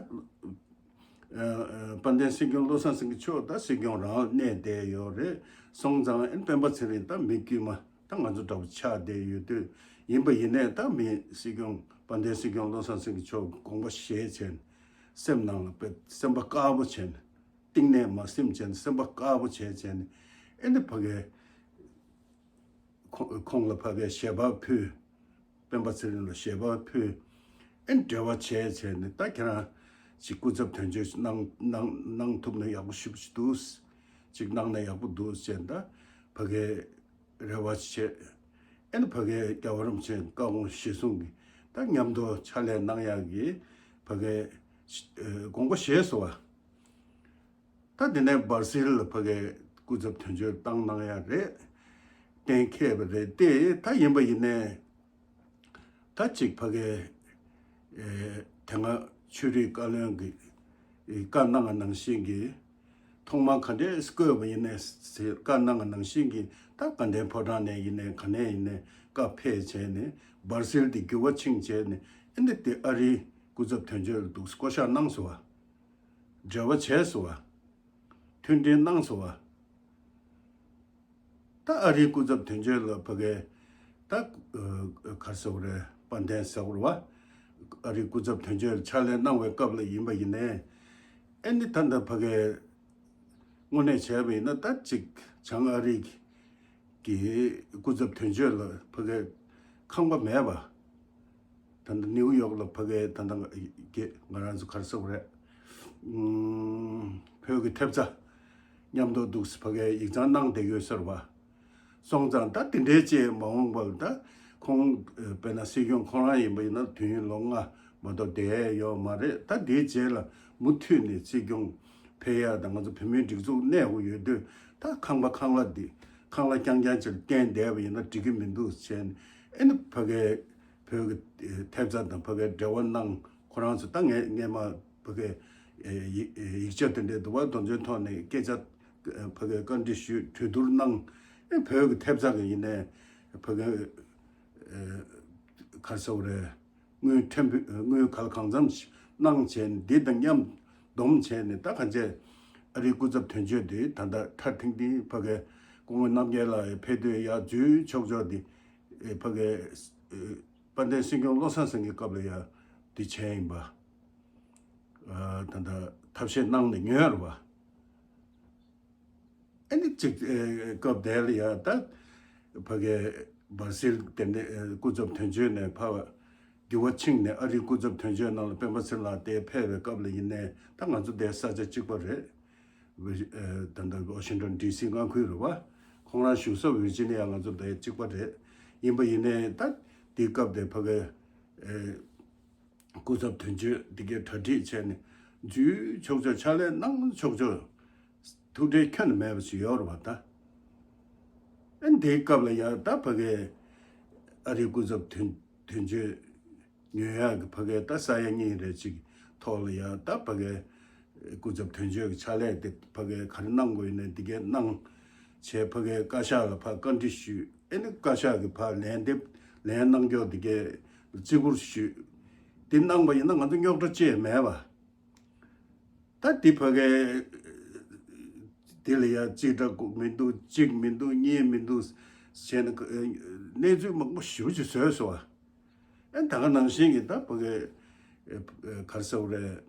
ཨ་དཔལ་ལྡན་སྲིད་སྐྱོང་བློ་བཟང་སེང་གེ་མཆོག་ད་སྲིད་སྐྱོང་རང་གནས་བསྡད་ཡོད་རེད། སོང་ཙང་ཨེ་སྤེན་པ་ཚེ་རིང་ད་མི་དཀྱུས་མ་ད་ང་ཚོ་འདྲ་བོ་ཆགས་བསྡད་ཡོད་དུས་ཡིན་པ་ཡིན་ནའི་ད་མི་སྲིད་སྐྱོང་དཔལ་ལྡན་སྲིད་སྐྱོང་བློ་བཟང་སེང་གེ་མཆོག་དགོངས་པ་བཞེས་བྱས་ནས་སེམས་ནང་ལ་དཔེ་སེམས་པ་དཀར་པོ་བྱས་ནས་གཏིང་ནས་མ་སེམས་བྱས་ནས་སེམས་པ་དཀར་པོ་བྱས་བྱས་ནས་ཨེ་ནི་ཕ་གའི་ཁོང་ཁོང་ལ་ཕ་གའི་ཞལ་པར་ཕུལ། སྤེན་པ་ཚེ་རིང་ལ་ཞལ་པར་ཕུལ། ཨེ་འབྲེལ་བ་བྱས་བྱས་ནས་ད་ཁྱེད་རང་ཅིག་སྐུ་ཚབ་དོན་གཅོད་གནང་གནང་གནང་ཐུབ་ན་ཡག་པོ་ཞེ་པོ་ཅིག་འདུག་ཅིག་གནང་ན་ཡག་པོ་འདུག་ཟེར་ད་ཕ་གིའི་རེ་བ་བྱས། ཨེ་ནི་ཕ་གིའི་རྒྱལ་བ་རིན་པོ་ཆེ་བཀའ་དགོངས་གཞིར་བཟུང་གིས་ད་མཉམ་དུ་ཕྱག་ལས་གནང་ཡག་གི་ཕ་གིའི་དགོངས་པ་བཞེས་སོང་བ། ད་དེ་ནས་སྦར་སིལ་ལ་ཕ་གིའི་སྐུ་ཚབ་དོན་གཅོད་བཏང་གནང་ཡག་རེད། གཏན་འཁེལ་བ་རེད་དེ། ད་ཡིན་པ་ཡིན་ནའི་ད་ཅིག་ཕ་གིའི་ཨེ་དེ་སྔ་ཆོས་རིག་བཀའ་བློན་གྱི་བཀའ་གནང་བ་ནང་བཞིན་གྱི་ཐོག་མར་ག་འདྲས་བསྐོས་པ་ཡིན་ནའི་ཟེར་བཀའ་གནང་བ་ནང་བཞིན་གྱི་ད་དགའ་ལྡན་ཕོ་བྲང་ནས་ཡིན་ནའི་ག་ནས་ཡིན་ནའི་བཀའ་ཕེབས་བྱས་ནས་སྦར་སིལ་དེ་འགྱུར་བ་ཕྱིན་བྱས་ནས་ཨེ་ནི་དེ་ཨ་རིའི་སྐུ་ཚབ་དོན་གཅོད་ལ་འདུག་བསྐོ་བཞག་གནང་སོང་བ། འབྲེལ་བ་བྱས་སོང་བ། མཐུན་སྒྲིལ་གནང་སོང་བ། ད་ཨ་རིའི་སྐུ་ཚབ་དོན་གཅོད་ལ་ཕ་གིའི་ད་ག་རེ་ཟེར་དགོས་རེད། དཔལ་ལྡན་ཟེར་དགོས་རེད་བ། ཨ་རིའི་སྐུ་ཚབ་དོན་གཅོད་ལ་ཕྱག་ལས་གནང་བའི་སྐབས་ལ་ཡིན་པ་ཡིན་ནའི་ཨེ་ནི་ད་ལྟ་ཕ་གིའི་དངོས་གནས་བྱས་པ་ཡིན་ན་ད་ཅིག་བྱང་ཨ་རི་གི་སྐུ་ཚབ་དོན་གཅོད་ལ་ཕ་གིའི་ཁང་པ་མེད་པ། ད་ལྟ་ནིའུ་ཡོག་ལ་ཕ་གིའི་ད་ལྟ་ང་རང་ཚོ་ག་རེ་ཟེར་དགོས་རེད། ཨུམ། བོད་ཀྱི་ཐེབས་རྩ་མཉམ་དུ་འདུག་ཕ་གིའི་ཡིག་ཚང་གནང་བསྡད་ཡོད་ཟེར་བ། སོང་ཙང་ད་དེ་འདྲའི་ཅིག་མ་འོངས་པར་ད་ཁོང་དཔེར་ན་སྲིད་སྐྱོང་ཁོང་རང་ཡིན་པ་ཡིན་ན་དུས་ཡུན་ལོ་ལྔ་མ་གཏོགས་བསྡད་ཡ་ཡོད་མ་རེད། ད་དེའི་རྗེས་ལ་མུ་མཐུད་ནས་སྲིད་སྐྱོང་ཕེབས་ཡ་དང་ང་ཚོ་བོད་མིའི་སྒྲིག་འཛུགས་གནས་དགོས་ཡོད་དུས་ད་ཁང་པ་ཁང་གླ་འདི་ཁང་གླ་རྐྱང་རྐྱང་ཅིག་ལ་བརྟེན་བསྡད་པ་ཡིན་ན་འགྲིག་གི་མི་འདུག་ཟེར་ནས་ཨེ་ནི་ཕ་གིའི་བོད་ཀྱི་ཐེབས་རྩ་དང་ཕ་གིའི་འབྲེལ་བ་གནང་ཁོ་རང་ཚོ་ད་ངས་སྔས་མ་ཕ་གིའི་ཡིག་ཡིག་ཆ་དེ་འདྲའི་འདུག་བ། དོན་ཚན་ཐོག་ནས་སྐད་ཆ་ཕ་གིའི་བཀའ་འདྲི་ཞུས། གྲོས་བསྡུར་གནང་། ཨེ་བོད་ཀྱི་ཐེབས་རྩ་གི་ཡིན་ནའི་ཕ་གིའི་ག་རེ་ཟེར་དགོས་རེད། དངུལ་ཕྲན་བུ་དངུལ་ག་ལ་གང་འཚམ་ཞིག་གནང་བྱས་ནས་འདི་དང་མཉམ་སྡོམ་བྱས་ནས་ད་ག་ཚད་ཨ་རིའི་སྐུ་ཚབ་དོན་གཅོད་དེ་ད་ལྟ་ཁྲ་ཐིང་ཐིང་ཕ་གིའི་སྐུ་ངོ་རྣམ་རྒྱལ་ལགས་ཡ་ཕེབས་དུས་ཡ་འཛུལ་ཆོག་ཆོག་དེ་ཕ་གིའི་དཔལ་ལྡན་སྲིད་སྐྱོང་བློ་བཟང་སེང་གེའི་སྐབས་ལ་ཡ་དེ་བྱས་ཡིན་པ། ད་ལྟ་ཐབས་ཤེས་གནང་ནས་ཉོས་རེད་བ། ཨ་ནི་གཅིག་ཨེ་སྐབས་དེ་ལ་ཡ་ད་ཕ་གིའི་སྦར་སིལ་དེ་ནས་ཨེ་སྐུ་ཚབ་དོན་གཅོད་ནས་ཕར་འགྱུར་བ་ཕྱིན་ནས་ཨ་རིའི་སྐུ་ཚབ་དོན་གཅོད་ནང་ལ་སྤེན་པ་ཚེ་ལགས་དེ་ཕེབས་པའི་སྐབས་ལ་ཡིན་ནའི་ད་ང་ཚོ་དེ་ས་ཆ་གཅིག་པ་རེད། ཝི་ཨེ་ད་ལྟ་ཝ་ཤིང་ཊོན་ཌི་སི་མངའ་ཁུལ་རེད་བ། ཁོང་རང་བཞུགས་ས་ཝིར་ཇི་ནི་ཡ་ང་ཚོ་དེ་གཅིག་པ་རེད། ཡིན་པ་ཡིན་ནའི་ད་དེའི་སྐབས་དེ་ཕ་གིའི་ཨེ་སྐུ་ཚབ་དོན་གཅོད་འདི་གའི་གྲ་སྒྲིག་བྱས་ནས་འཛུལ་ཆོག་ཆོག་ཕྱག་ལས་གནང་ཆོག་ཆོག་ཐུགས་ཁྲལ་ཁྱོན་ནས་མེད་པ་ཞིག་ཡོད་རེད་བ་ད། ཨ་ནི་དེའི་སྐབས་ལ་ཡང་ད་ཕ་གིའི་ཨ་རིའི་སྐུ་ཚབ་དོན་དོན་གཅོད་ཉོ་ཡག་གི་ཕ་གིའི་ད་ས་ཡ་གཉིས་རེ་ཅིག་ཐོག་ལ་ཡང་ད་ཕ་གིའི་སྐུ་ཚབ་དོན་གཅོད་ཀྱི་ཕྱག་ལས་དེ་ཕ་གིའི་ག་རེ་གནང་དགོས་ཡིན་ནའི་འདི་གའི་གནང་བྱས་ཕ་གིའི་བཀའ་ཤག་ལ་ཕར་བཀའ་འདྲི་ཞུས། ཨེ་ནི་བཀའ་ཤག་གི་ཕར་ལན་འདེབས་ལན་གནང་ཀྱོག་འདི་གའི་བརྩི་བཀུར་ཞུས། འདི་གནང་པ་ཡིན་ན་ང་ཚོ་རྙོག་དྲ་ཅི་ཡང་མེད་པ། ད་འདི་ཕ་གིའི་འདི་ལ་ཡང་གཅིག་འདྲ་མི་འདུག་གཅིག་མི་འདུག་གཉིས་མི་འདུག་བྱས་ནས་གནས་ཚུལ་མང་པོ་ཞེ་པོ་ཅིག་བཟོས་སོང་བ། ཨེ་ད་ག་ནང་བཞིན་གྱི་ད་ཕ་གིའི་ག་རེ་ཟེར་དགོས་རེད།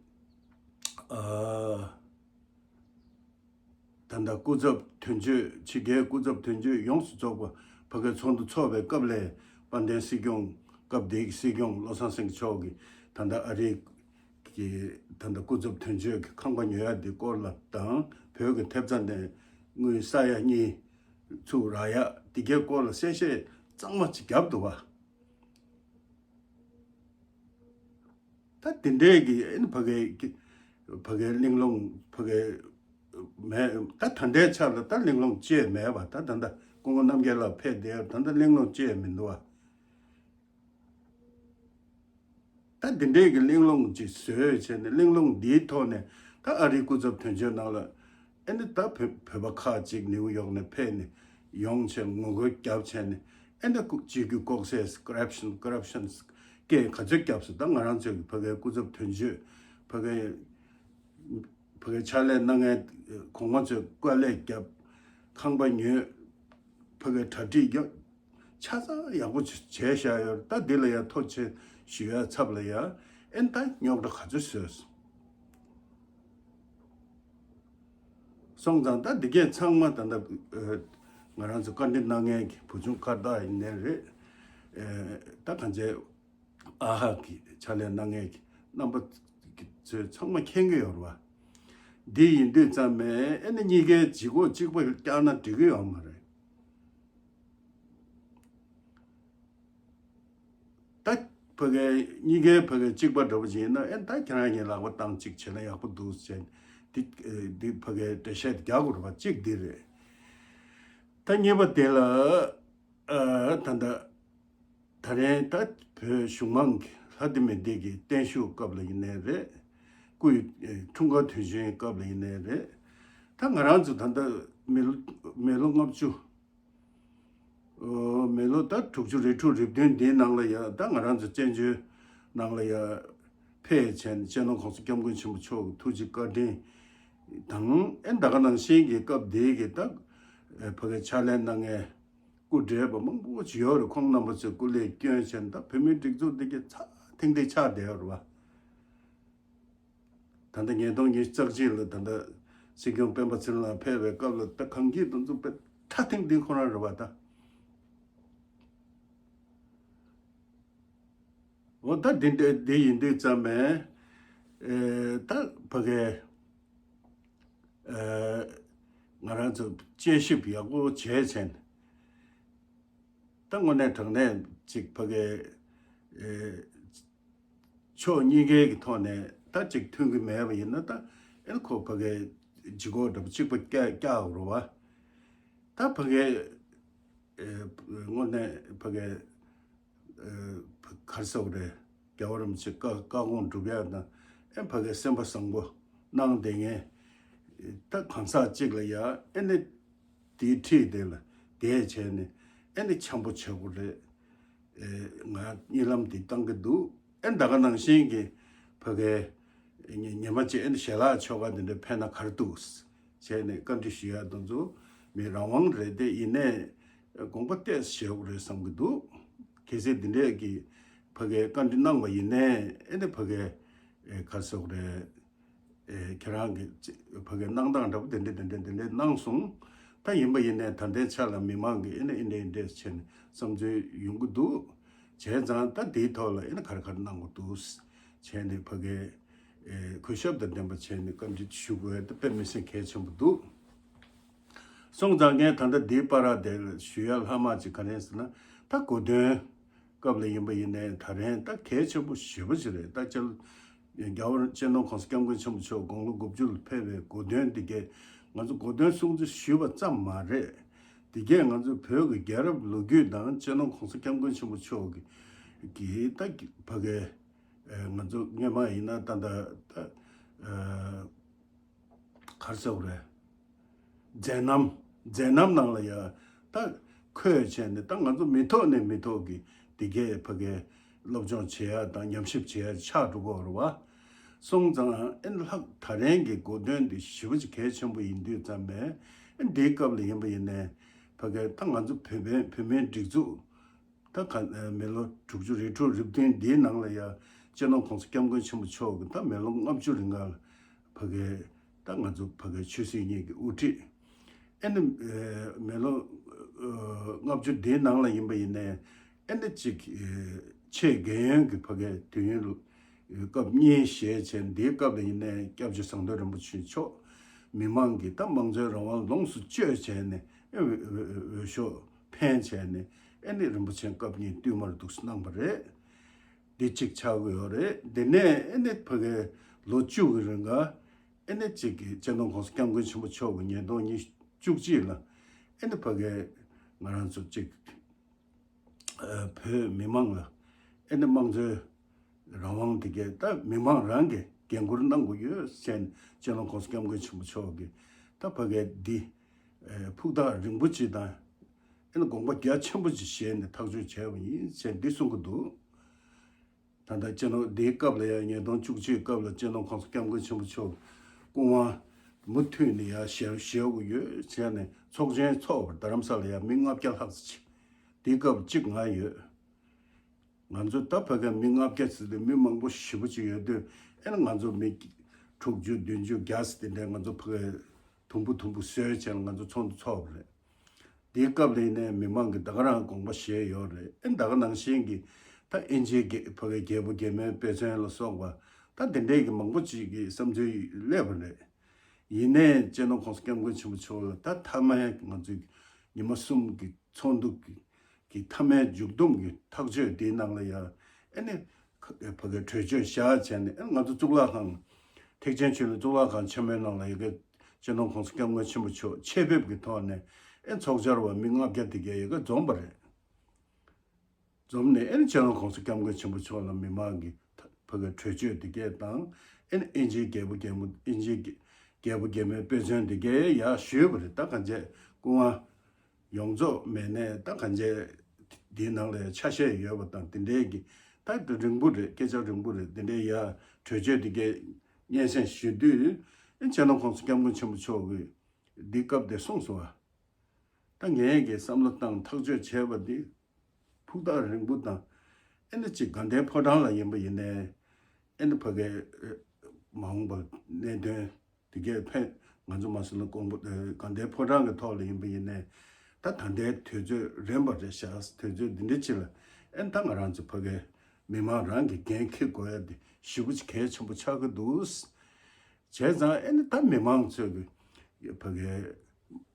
ཨ། ད་ལྟ་སྐུ་ཚབ་དོན་གཅོད་ཕྱི་རྒྱལ་སྐུ་ཚབ་དོན་གཅོད་ཡོངས་སུ་རྫོགས་པ་ཕ་གིའི་ཚོགས་འདུ་ཚོགས་པའི་སྐབས་ལས་དཔལ་ལྡན་སྲིད་སྐྱོང་སྐབས་དེའི་སྲིད་སྐྱོང་བློ་བཟང་སེང་གེ་མཆོག་གིས་ད་ལྟ་ཨ་རིའི་གི་ད་ལྟ་སྐུ་ཚབ་དོན་གཅོད་ཀྱི་ཁང་པ་ཉོ་ཡ་དེ་སྐོར་ལ་དང་བོད་ཀྱི་ཐེབས་རྩ་ནས་དངུལ་ས་ཡ་གཉིས་ཚུར་རག་ཡ་དེ་གའི་སྐོར་ལ་གསལ་བཤད་གཙང་མ་ཅིག་བརྒྱབ་འདུག་བ། ད་དེ་འདྲའི་གི་ཨེ་ནི་ཕ་གིའི་གི་ཕ་གིའི་གླེང་སློང་ཕ་གིའི་མེད། ད་ད་ལྟའི་ཆར་ལ་ད་གླེང་སློང་ཅི་ཡང་མེད་པ། ད་ད་ལྟ་སྐུ་ངོ་རྣམ་རྒྱལ་ལགས་ཕེབས་བསྡད་ཡོད། ད་ལྟ་གླེང་སློང་ཅི་ཡང་མི་འདུག་བ། ད་དེ་འདྲའི་གི་གླེང་སློང་ཅིག་བཟོས་བྱས་ནས་གླེང་སློང་འདིའི་ཐོག་ནས་ད་ཨ་རིའི་སྐུ་ཚབ་དོན་གཅོད་ནང་ལ་ཨེ་ནི་ད་བོད་བོད་པ་ཁག་ཅིག་ནིའུ་ཡོག་ནས་ཕེབས་ནས་ཡོང་བྱས་ངོ་རྒོལ་བརྒྱབ་བྱས་ནས་ཨེ་ནི་སྐུ་སྤྱི་རྒྱུ་ལྐོག་ཟ་ཀོ་རབ་ཤན་ཀོ་རབ་ཤན་སྐད་ག་ཚོད་བརྒྱབ་སོང་། ད་ང་རང་ཚོའི་ཕ་གིའི་སྐུ་ཚབ་དོན་གཅོད་ཕ་གིའི་ཕ་གིའི་ཕྱག་ལས་གནང་མཁན་གོང་མ་ཚོས་དཀའ་ལས་བརྒྱབ། ཁང་པ་ཉོས། ཕ་གིའི་གྲ་སྒྲིག་བརྒྱབ། ཆ་ཚང་ཡག་པོ་བྱས་བཞག་ཡོད། ད་འདི་ལ་ཡང་ཐུགས་རྗེ་ཆེ་ཞུ་ཡ་ཚབ་ལ་ཡ་ཨེ་ནི་ད་རྙོག་དྲ་ག་ཚོད་བཟོས་སོང་། སོང་ཙང་ད་འདི་གས་ཚང་མ་ད་ལྟ་ང་རང་ཚོ་བཀའ་འདྲི་གནང་མཁན་གྱི་བུ་ཆུང་ཁ་བརྡ་ཡིན་ནའི་རེད། ད་གང་ཚེ་ཨ་ཧ་གི་ཕྱག་ལས་གནང་མཁན་གྱི་རྣམ་པ་ཚོས་ཚང་མ་མཁྱེན་གྱི་ཡོད་རེད་བ། འདི་ཡིན་དུས་ཙམ་པས་ཨེ་ནི་གཉིས་ཀའི་ལྗིད་ཁོག་གཅིག་པ་བཀྱག་ན་འགྲིག་གི་ཡོད་མ་རེད། ད་ཕ་གི་གཉིས་ཀའི་ཕ་གི་གཅིག་པ་འདྲ་པོ་ཅིག་ཡིན་ན། ཨེ་ད་ཁྱེད་རང་གཉིས་ལག་པ་བཏང་གཅིག་བྱས་ན་ཡག་པོ་འདུག་ཟེར། འདི་འདི་ཕ་གི་འགྲེལ་བཤད་རྒྱག་དགོས་རེད་པ། གཅིག་འདི་རེད། ད་གཉིས་པ་དེ་ལ་ཨ་ད་ད་ད་རེས་ད་བོད་གཞུང་མང་གི་ལྷ་སྡེ་མི་སྡེ་གི་བརྟན་བཞུགས་སྐབས་ལ་ཡིན་ནའི་རེད། སྐུ་ཡི་འཁྲུངས་སྐར་དུས་ཆེན་སྐབས་ལ་ཡིན་ནའི་རེད། ད་ང་རང་ཚོ་ད་ལྟ་མི་ལོ་མི་ལོ་ལྔ་བཅུ། ཨོ། མི་ལོ་ད་དྲུག་ཅུ་རེ་དྲུག་རེ་བདུན་འདིའི་ནང་ལ་ཡ། ད་ང་རང་ཚོ་བཙན་བྱོལ་ནང་ལ་ཡ་ཕེབས་བྱས་ནས་སྤྱི་ནོར་གོང་ས་སྐྱབས་མགོན་ཆེན་པོ་མཆོག་གི་ཐུགས་རྗེ་བཀའ་དྲིན་དང་། ཨེ་ད་ག་ནང་བཞིན་གྱི་སྐབས་དེའི་གི་ད་ཨེ་ཕ་གི་ཕྱག་ལས་གནང་མཁན་སྐུ་བགྲེས་པ་མང་པོ་ཅིག་ཡོད་རེད། ཁོང་རྣམ་པ་ཚོས་སྐུ་ལས་བསྐྱོན་བྱས་ནས་ད་བོད་མིའི་སྒྲིག་འཛུགས་འདི་གི་ཚ་ཐིང་ཐིང་ཆགས་བསྡད་ཡོད་རེད་པ། ད་ལྟ་ཉིས་སྟོང་ཉི་ཤུ་རྩ་གཅིག་ལ་ད་ལྟ་སྲིད་སྐྱོང་སྤེན་པ་ཚེ་རིང་ལགས་ཕེབས་པའི་སྐབས་ལ་ད་གངས་སྐྱིད་དེ་ཚོ་དཔེ་ཁྲ་ཐིང་ཐིང་ཁོ་རང་རེད་པ། ད་འོ་ད་འདི་འདྲ་འདི་ཡིན་དུས་ཙམ་པས་ཨེ་ད་ཕ་གི་ཨེ་ང་རང་ཚོ་དཔྱད་ཞིབ་ཡག་པོ་བྱས་བྱས་ནས། ད་དངོས་གནས་དྲང་གནས་ཅིག་ཕ་གི་ཨེ་ཕྱོགས་གཉིས་ཀའི་གི་ཐོག་ནས་ད་ཅིག་མཐུན་གི་མེད་པ་ཡིན་ན། ད་ཨེ་ཁོ་ཕ་གི་ལྗིད་ཁོག་འདྲ་པོ་གཅིག་པ་བཀྱག་བཀྱག་འགྲོ་བ། ད་ཕ་གི་ཨེ་དངོས་གནས་ཕ་གི་ཨེ་ག་རེ་ཟེར་དགོས་རེད། རྒྱལ་བ་རིན་པོ་ཆེ་བཀའ་བཀའ་དགོངས་སྒྲུབ་ཡག་དང་། ཨེ་ཕ་གི་སེམས་པ་བཟང་པོ་གནང་བསྡད་མཁན། ད་གང་ཟག་གཅིག་ལ་ཡ་ཨེ་ནི་དེའི་འཁྲིས་དེ་ལ་བསྡད་བྱས་ནས་ཨེ་ནི་འཆམ་པོ་བྱེད་དགོས་རེད། ཨེ་ང་གཉིད་ལམ་འདི་བཏང་གི་འདུག་ཨེ་ད་ག་ནང་བཞིན་གྱི་ཕ་གི་ཉི་ཉི་མ་གཅིག་ཨེ་ནི་ཞལ་ལག་ཆོ་ག་འདི་འདྲ་ཕེབས་ན་ག་རེ་འདུག་བྱས་ནས་བཀའ་འདྲི་ཞུ་ཡག་དེ་ཚོ་མི་རང་དབང་རེད་དེ། ཡིན་ནའི་དགོངས་པ་ཏོག་ཙམ་བཞེས་དགོས་རེད་བསམ་གྱི་འདུག་གལ་སྲིད་འདི་འདྲས་ཀྱི་ཕ་གིའི་བཀའ་འདྲི་གནང་བ་ཡིན་ནའི་ཨེ་ནི་ཕ་གིའི་ཨེ་ག་རེ་ཟེར་དགོས་རེད། ཨེ་ཁྱེད་རང་གི་ཕ་གིའི་གནང་སྟངས་འདྲ་པོ་དེ་འདྲས་དེ་འདྲས་དེ་འདྲས་གནང་སོང་། ད་ཡིན་པ་ཡིན་ནའི་ད་ལྟའི་ཆ་ལ་མི་མང་གིས་ཨེ་ནི་ཨེ་འདྲས་ཨེ་འདྲས་བྱས་ནས་བསམ་ཚུལ་ཡོང་གི་འདུག་བྱས་ཙང་ད་དེའི་ཐོག་ལ་ཨེ་ནི་ག་རེ་ག་རེ་གནང་དགོས་འདུག་བྱས་ནས་ཕ་གིའི་ཨེ་གུས་ཞབས་དང་ལྡན་པ་བྱས་ནས་བཀའ་འདྲི་ཞུ་དགོས་ཡ་དེ་དཔེ་མི་སྲིད་གལ་ཆེན་པོ་འདུག་སོང་ཙང་ངས་ད་ལྟ་འདིའི་བར་དེ་ལ་ཞུ་ཡ་ལྷག་མ་ཅིག་ག་རེ་ཟེར་ན། ད་གོ་སྟོན་སྐབས་ལ་ཡིན་པ་ཡིན་ནའི་ད་རེས་ད་གལ་ཆེན་པོ་ཞེ་པོ་ཅིག་རེད། ད་སྤྱི་རྒྱལ་བ་སྤྱི་ནོར་གོང་ས་སྐྱབས་མགོན་ཆེན་པོ་མཆོག་དགུང་ལོ་དགུ་བཅུ་ལ་ཕེབས་པའི་གོ་སྟོན་འདི་གས་ང་ཚོ་གོ་སྟོན་སྲུང་བརྩི་ཞུས་པ་ཙམ་མ་རེད། འདི་གས་ང་ཚོ་བོད་ཀྱི་རྒྱལ་རབས་ལོ་རྒྱུས་དང་སྤྱི་ནོར་གོང་ས་སྐྱབས་མགོན་ཆེན་པོ་མཆོག་གི་གི་ད་ཕ་གི་ཨེ་ང་ཚོ་སྔོན་མ་ཡིན་ན་ད་ད་ད་ཨེ་ག་རེ་ཟེར་དགོས་རེད། མཛད་རྣམ་མཛད་རྣམ་ནང་ལ་ཡ་ད་འཁོད་བྱས་ནས། ད་ང་ཚོ་མི་ཐོག་ནས་མི་ཐོག་གི་འདི་གས་ཕ་གིའི་སློབ་སྦྱོང་བྱེད་ཡ་དང་ཉམས་ཞིབ་བྱེད་ཡ་ཆགས་འགྲོ་གི་ཡོད་རེད་པ། སོང་ཙང་ཨེ་ལྷག་ད་རེས་ཀྱི་གོ་སྟོན་འདི་ཞེ་པོ་ཅིག་གལ་ཆེན་པོ་ཡིན་དུས་ཙམ་པས། ཨེ་འདིའི་སྐབས་ལ་ཡིན་པ་ཡིན་ནའི་ཕ་གིའི་ད་ང་ཚོ་བོད་པའི་བོད་མིའི་སྒྲིག་འཛུགས་ད་ག་མི་ལོ་དྲུག་ཅུ་རེ་དྲུག་རེ་བདུན་འདིའི་ནང་ལ་ཡ་སྤྱི་ནོར་གོང་ས་སྐྱབས་མགོན་ཆེན་པོ་མཆོག་གིས་ད་མི་ལོ་ལྔ་བཅུ་རིང་ག་ལ་ཕ་གིའི་ད་ང་ཚོ་ཕ་གིའི་ཆོས་སྲིད་གཉིས་ཀྱི་དབུ་ཁྲིད། ཨེ་ནི་མི་ལོ་ལྔ་བཅུ་འདིའི་ནང་ལ་ཡིན་པ་ཡིན་ནའི་ཨེ་ནི་གཅིག་ཆེས་རྒན་ཡོལ་གྱི་ཕ་གིའི་དུས་ཡུན་སྐབས་གཉིས་བཞེས་བྱས། འདིའི་སྐབས་ལ་ཡིན་ནའི་སྐྱབས་རྗེ་ཟམ་གདོང་རིན་པོ་ཆེ་མཆོག་མི་མང་གིས་ད་དམངས་གཙོའི་རང་དབང་ལོངས་སུ་སྤྱོད་བྱས་ནས་ཨེ་འོས་ཤོག་འཕེན་བྱས་ནས། ཨེ་ནི་རིན་པོ་ཆེ་སྐབས་གཉིས་བསྟུད་མར་འདུག་སེ་གནང་བ་རེད། འདི་གཅིག་ཆགས་ཀྱི་ཡོད་རེད། འདི་ནས་ཨེ་ནི་ཕ་གིའི་ལོ་བཅུ་གི་རིང་ག་ཨེ་ནི་གཅིག་གི་སྤྱི་ནོར་གོང་ས་སྐྱབས་མགོན་ཆེན་པོ་མཆོག་གིས་ཉིས་སྟོང་ཉི་ཤུ་གཅིག་ལ་ཨེ་ནི་ཕ་གིའི་ང་རང་ཚོ་གཅིག་ཨ་བོད་མི་མང་ལ་ཨེ་ནི་དམངས་གཙོའི་རང་དབང་དེ་གས་ད་མི་མང་རང་གིས་འགན་འཁུར་གནང་དགོས་ཡོད་ཟེར་ནས་སྤྱི་ནོར་གོང་ས་སྐྱབས་མགོན་ཆེན་པོ་མཆོག་གིས་ད་ཕ་གིའི་འདི་ཨེ་ཕུགས་ཐག་རིང་པོ་ཅིག་དང་ཨེ་ནི་དགོངས་པ་རྒྱ་ཆེན་པོ་ཅིག་བཞེས་ནས་ཐག་གཅོད་བྱས་པ་ཡིན་ཟེར་འདི་གསུང་གི་འདུག་ད་ལྟ་སྤྱི་ནོར་འདིའི་སྐབས་ལ་ཡང་ཉིས་སྟོང་བཅུ་གཅིག་སྐབས་ལ་སྤྱི་ནོར་གོང་ས་སྐྱབས་མགོན་ཆེན་པོ་མཆོག་སྐུ་དབང་མུ་མཐུད་ནས་ཡང་བཞེས་བཞེས་དགོས་ཡོད་ཟེར་ནས་ཚོགས་ཆེན་ཚོགས་པར་རྡ་རམ་ས་ལ་ཡང་མི་ལྔ་བརྒྱ་ལྷག་ཙམ་ཅིག་དེའི་སྐབས་གཅིག་ང་ཡོད། ང་ཚོ་ད་ཕ་གིའི་མི་ལྔ་བརྒྱ་ཟེར་དུས་མི་མང་པོ་ཞེ་པོ་ཅིག་ཡོད་དུས། ཨེ་ནི་ང་ཚོ་མི་དྲུག་ཅུ་བདུན་ཅུ་བརྒྱ་ཟེར་དེ་འདྲའི་ང་ཚོ་ཕ་གིའི་དུམ་བུ་དུམ་བུ་བཟོས་བྱས་ནས་ང་ཚོ་ཚོགས་འདུ་ཚོགས་པ་རེད། དེའི་སྐབས་ལ་ཡིན་ནའི་མི་མང་གིས་ད་ག་རང་དགོངས་པ་བཞེས་ཡོད་རེད། ཨེ་ད་ག་ནང་བཞིན་གྱི་ད་དབྱིན་ཇིའི་རྒྱལ་ཕ་གིའི་རྒྱལ་པོ་རྒྱལ་མོའི་དཔེ་མཚོན་ལ་སོགས་པ་ད་དེ་འདྲའི་གི་མང་པོ་ཅིག་གི་བསམ་ཚུལ་སླེབས་པ་རེད། ཡིན་ནའི་སྤྱི་ནོར་གོང་ས་སྐྱབས་མགོན་ཆེན་པོ་མཆོག་ལ་ད་མཐའ་མའི་ང་ཚོའི་ཉི་མ་གསུམ་གྱི་ཚོགས་འདུ་གི་གི་མཐའ་མའི་མཇུག་བསྡོམས་ཀྱི་ཐག་གཅོད་དེའི་ནང་ལ་ཡང་ཨེ་ནི་ཕ་གི་གྲོས་ཆོད་བཞག་བྱས་ནས་ཨེ་ང་ཚོ་གཙུག་ལག་ཁང་། ཐེག་ཆེན་ཆོས་གླིང་གཙུག་ལག་ཁང་ཆེན་མོའི་ནང་ལ་ཡ་གི་སྤྱི་ནོར་གོང་ས་སྐྱབས་མགོན་ཆེན་པོ་མཆོག་ཆེད་ཕེབས་ཀྱི་ཐོག་ནས་ཨེ་ཚོགས་བཅར་བ་མི་ལྔ་བརྒྱ་དེ་གས་ཡ་གི་འཛོམས་པ་རེད། འཛོམས་ནས་ཨེ་ནི་སྤྱི་ནོར་གོང་ས་སྐྱབས་མགོན་ཆེན་པོ་མཆོག་ལ་མི་མང་གི་ཕ་གི་གྲོས་ཆོད་དེ་གས་དང་ཨེ་ནི་དབྱིན་ཇིའི་རྒྱལ་པོ་རྒྱལ་མོ་དབྱིན་ཇིའི་རྒྱལ་པོ་རྒྱལ་མོའི་དཔེ་མཚོན་དེ་གས་ཡར་ཞུས་པ་རེད། ད་གང་བྱས་སྐུ་དབང་ཡོངས་རྫོགས་མེད་ནས་ད་གང་བྱས་འདིའི་ནང་ལ་ཆ་ཤས་ཡོད་པ་དང་དེ་འདྲའི་གི་ད་རིང་པོ་རེད། སྐད་ཆ་རིང་པོ་རེད། དེ་འདྲའི་ཡར་གྲོས་ཆོད་དེ་གས་སྙན་སེང་ཞུ་དུས་ཨེ་སྤྱི་ནོར་གོང་ས་སྐྱབས་མགོན་ཆེན་པོ་མཆོག་གིས་འདི་སྐབས་དེ་གསུངས་སོང་བ། ད་ངས་ཀྱི་བསམ་བློ་བཏང་ཐག་གཅོད་བྱས་པ་འདི་ཕུགས་ཐག་རིང་པོ་དང་ཨེ་ནི་ཅིག་དགའ་ལྡན་ཕོ་བྲང་ལ་ཡིན་པ་ཡིན་ནའི་ཨེ་ནི་ཕ་གའི་མ་འོངས་པར་གནད་དོན་དེ་གས་ཕན་ང་ཚོ་མ་སོང་ན་དགོངས་པ་དགའ་ལྡན་ཕོ་བྲང་གི་ཐོག་ལ་ཡིན་པ་ཡིན་ནའི་ད་ད་ལྟའི་དུས་ཚོད་རན་པ་རེད་ཤག་དུས་ཚོད་འདི་འདྲ་ཅིག་ལ་ཨེ་ནི་ད་ང་རང་ཚོ་ཕ་གའི་མི་མང་རང་གི་འགན་འཁྱེར་དགོས་ཡ་དེ་ཞེ་པོ་ཅིག་གལ་ཆེན་པོ་ཆགས་ཀྱི་འདུག་བྱས་ཙང་ཨེ་ནི་ད་མི་མང་ཚོས་ཀྱི་ཕ་གའི་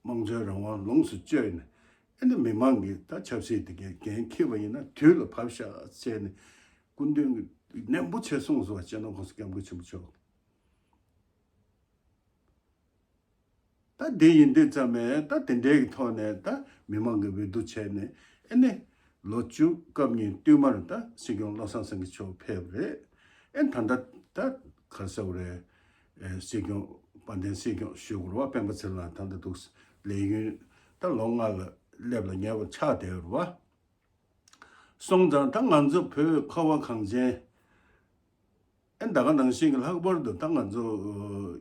དམངས་གཙོའི་རང་དབང་ལོངས་སུ་སྤྱོད་ནས་ཨེ་ནི་མི་མང་གི་ད་ཆབ་སྲིད་དེ་གའི་འགན་འཁྱེར་བ་ཡིན་ན་དུས་ལ་བབ་ཤག་བྱས་ནས་སྐུ་མདུན་གྱི་ནན་པོ་བྱས་གསུངས་སོང་བ། སྤྱི་ནོར་གོང་ས་སྐྱབས་མགོན་ཆེན་པོ་མཆོག་ད་འདི་ཡིན་དུས་ཙམ་ནས་ད་དེ་འདྲའི་གི་ཐོག་ནས་ད་མི་མང་གི་འོས་བསྡུ་བྱས་ནས་ཨེ་ནི་ལོ་བཅུ་སྐབས་གཉིས་བསྟུད་མར་ད་སྲིད་སྐྱོང་བློ་བཟང་སེང་གེ་མཆོག་ཕེབས་རེད། ཨེ་ད་ལྟ་ད་ག་རེ་ཟེར་དགོས་རེད། ཨེ་སྲིད་སྐྱོང་དཔལ་ལྡན་སྲིད་སྐྱོང་ཞུ་དགོས་རེད་བ། སྤེན་པ་ཚེ་རིང་ལགས་ད་ལྟ་འདུག་ལས་ཡུན་ད་ལོ་ལྔ་ལ་སླེབས་ལ་ཉེ་བ་ཆགས་བསྡད་ཡོད་རེད་བ། སོང་ཙང་ད་ང་ཚོ་བོད་ཁ་བ་གངས་ཅན་ཨེ་ད་ག་ནང་བཞིན་གྱི་ལྷག་པར་དུ་ད་ང་ཚོ་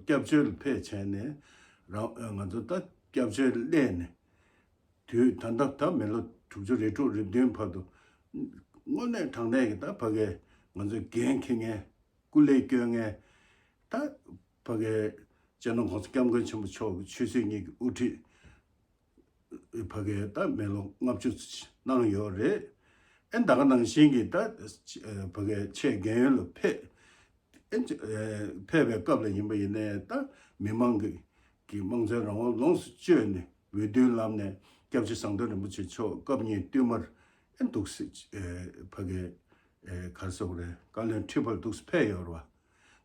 སྐྱབས་བཅོལ་ཕེབས་བྱས་ནས་རང་ང་ཚོ་ད་སྐྱབས་བཅོལ་སླེབས་ནས་དུས་ད་ལྟ་ད་མི་ལོ་དྲུག་ཅུ་རེ་དྲུག་རེ་བདུན་བར་དུ་དངོས་གནས་དྲང་གནས་ཀྱི་ད་ཕ་གའི་ང་ཚོའི་འགན་འཁྱེར་མཁན་སྐུ་ལས་བསྐྱོན་མཁན་ད་ཕ་གའི་སྤྱི་ནོར་གོང་ས་སྐྱབས་མགོན་ཆེན་པོ་མཆོག་གི་ཆོས་སྲིད་གཉིས་ཀྱི་དབུ་ཁྲིད། ཕ་གིར་ད་མི་ལོ་ལྔ་བཅུ་གནང་ཡོད་རེད། ཨེ་ད་ག་ནང་བཞིན་གྱི་ད་ཕ་གིར་ཆེས་རྒན་ཡོལ་ལ་ཕེབས་ཨེ་ཕེབས་པའི་སྐབས་ལ་ཡིན་པ་ཡིན་ནའི་ད་མི་མང་གི་གི་དམངས་གཙོའི་རང་དབང་ལོངས་སུ་སྤྱོད་ནས་འོས་བསྡུའི་ལམ་ནས་སྐྱབས་རྗེ་ཟམ་གདོང་རིན་པོ་ཆེ་མཆོག་སྐབས་གཉིས་བསྟུད་མར་ཨེ་འདུག་སེ་ཕ་གིར་ག་རེ་ཟེར་དགོས་རེད། བཀའ་བློན་ཁྲི་པར་འདུག་སེ་ཕེབས་ཡོད་རེད་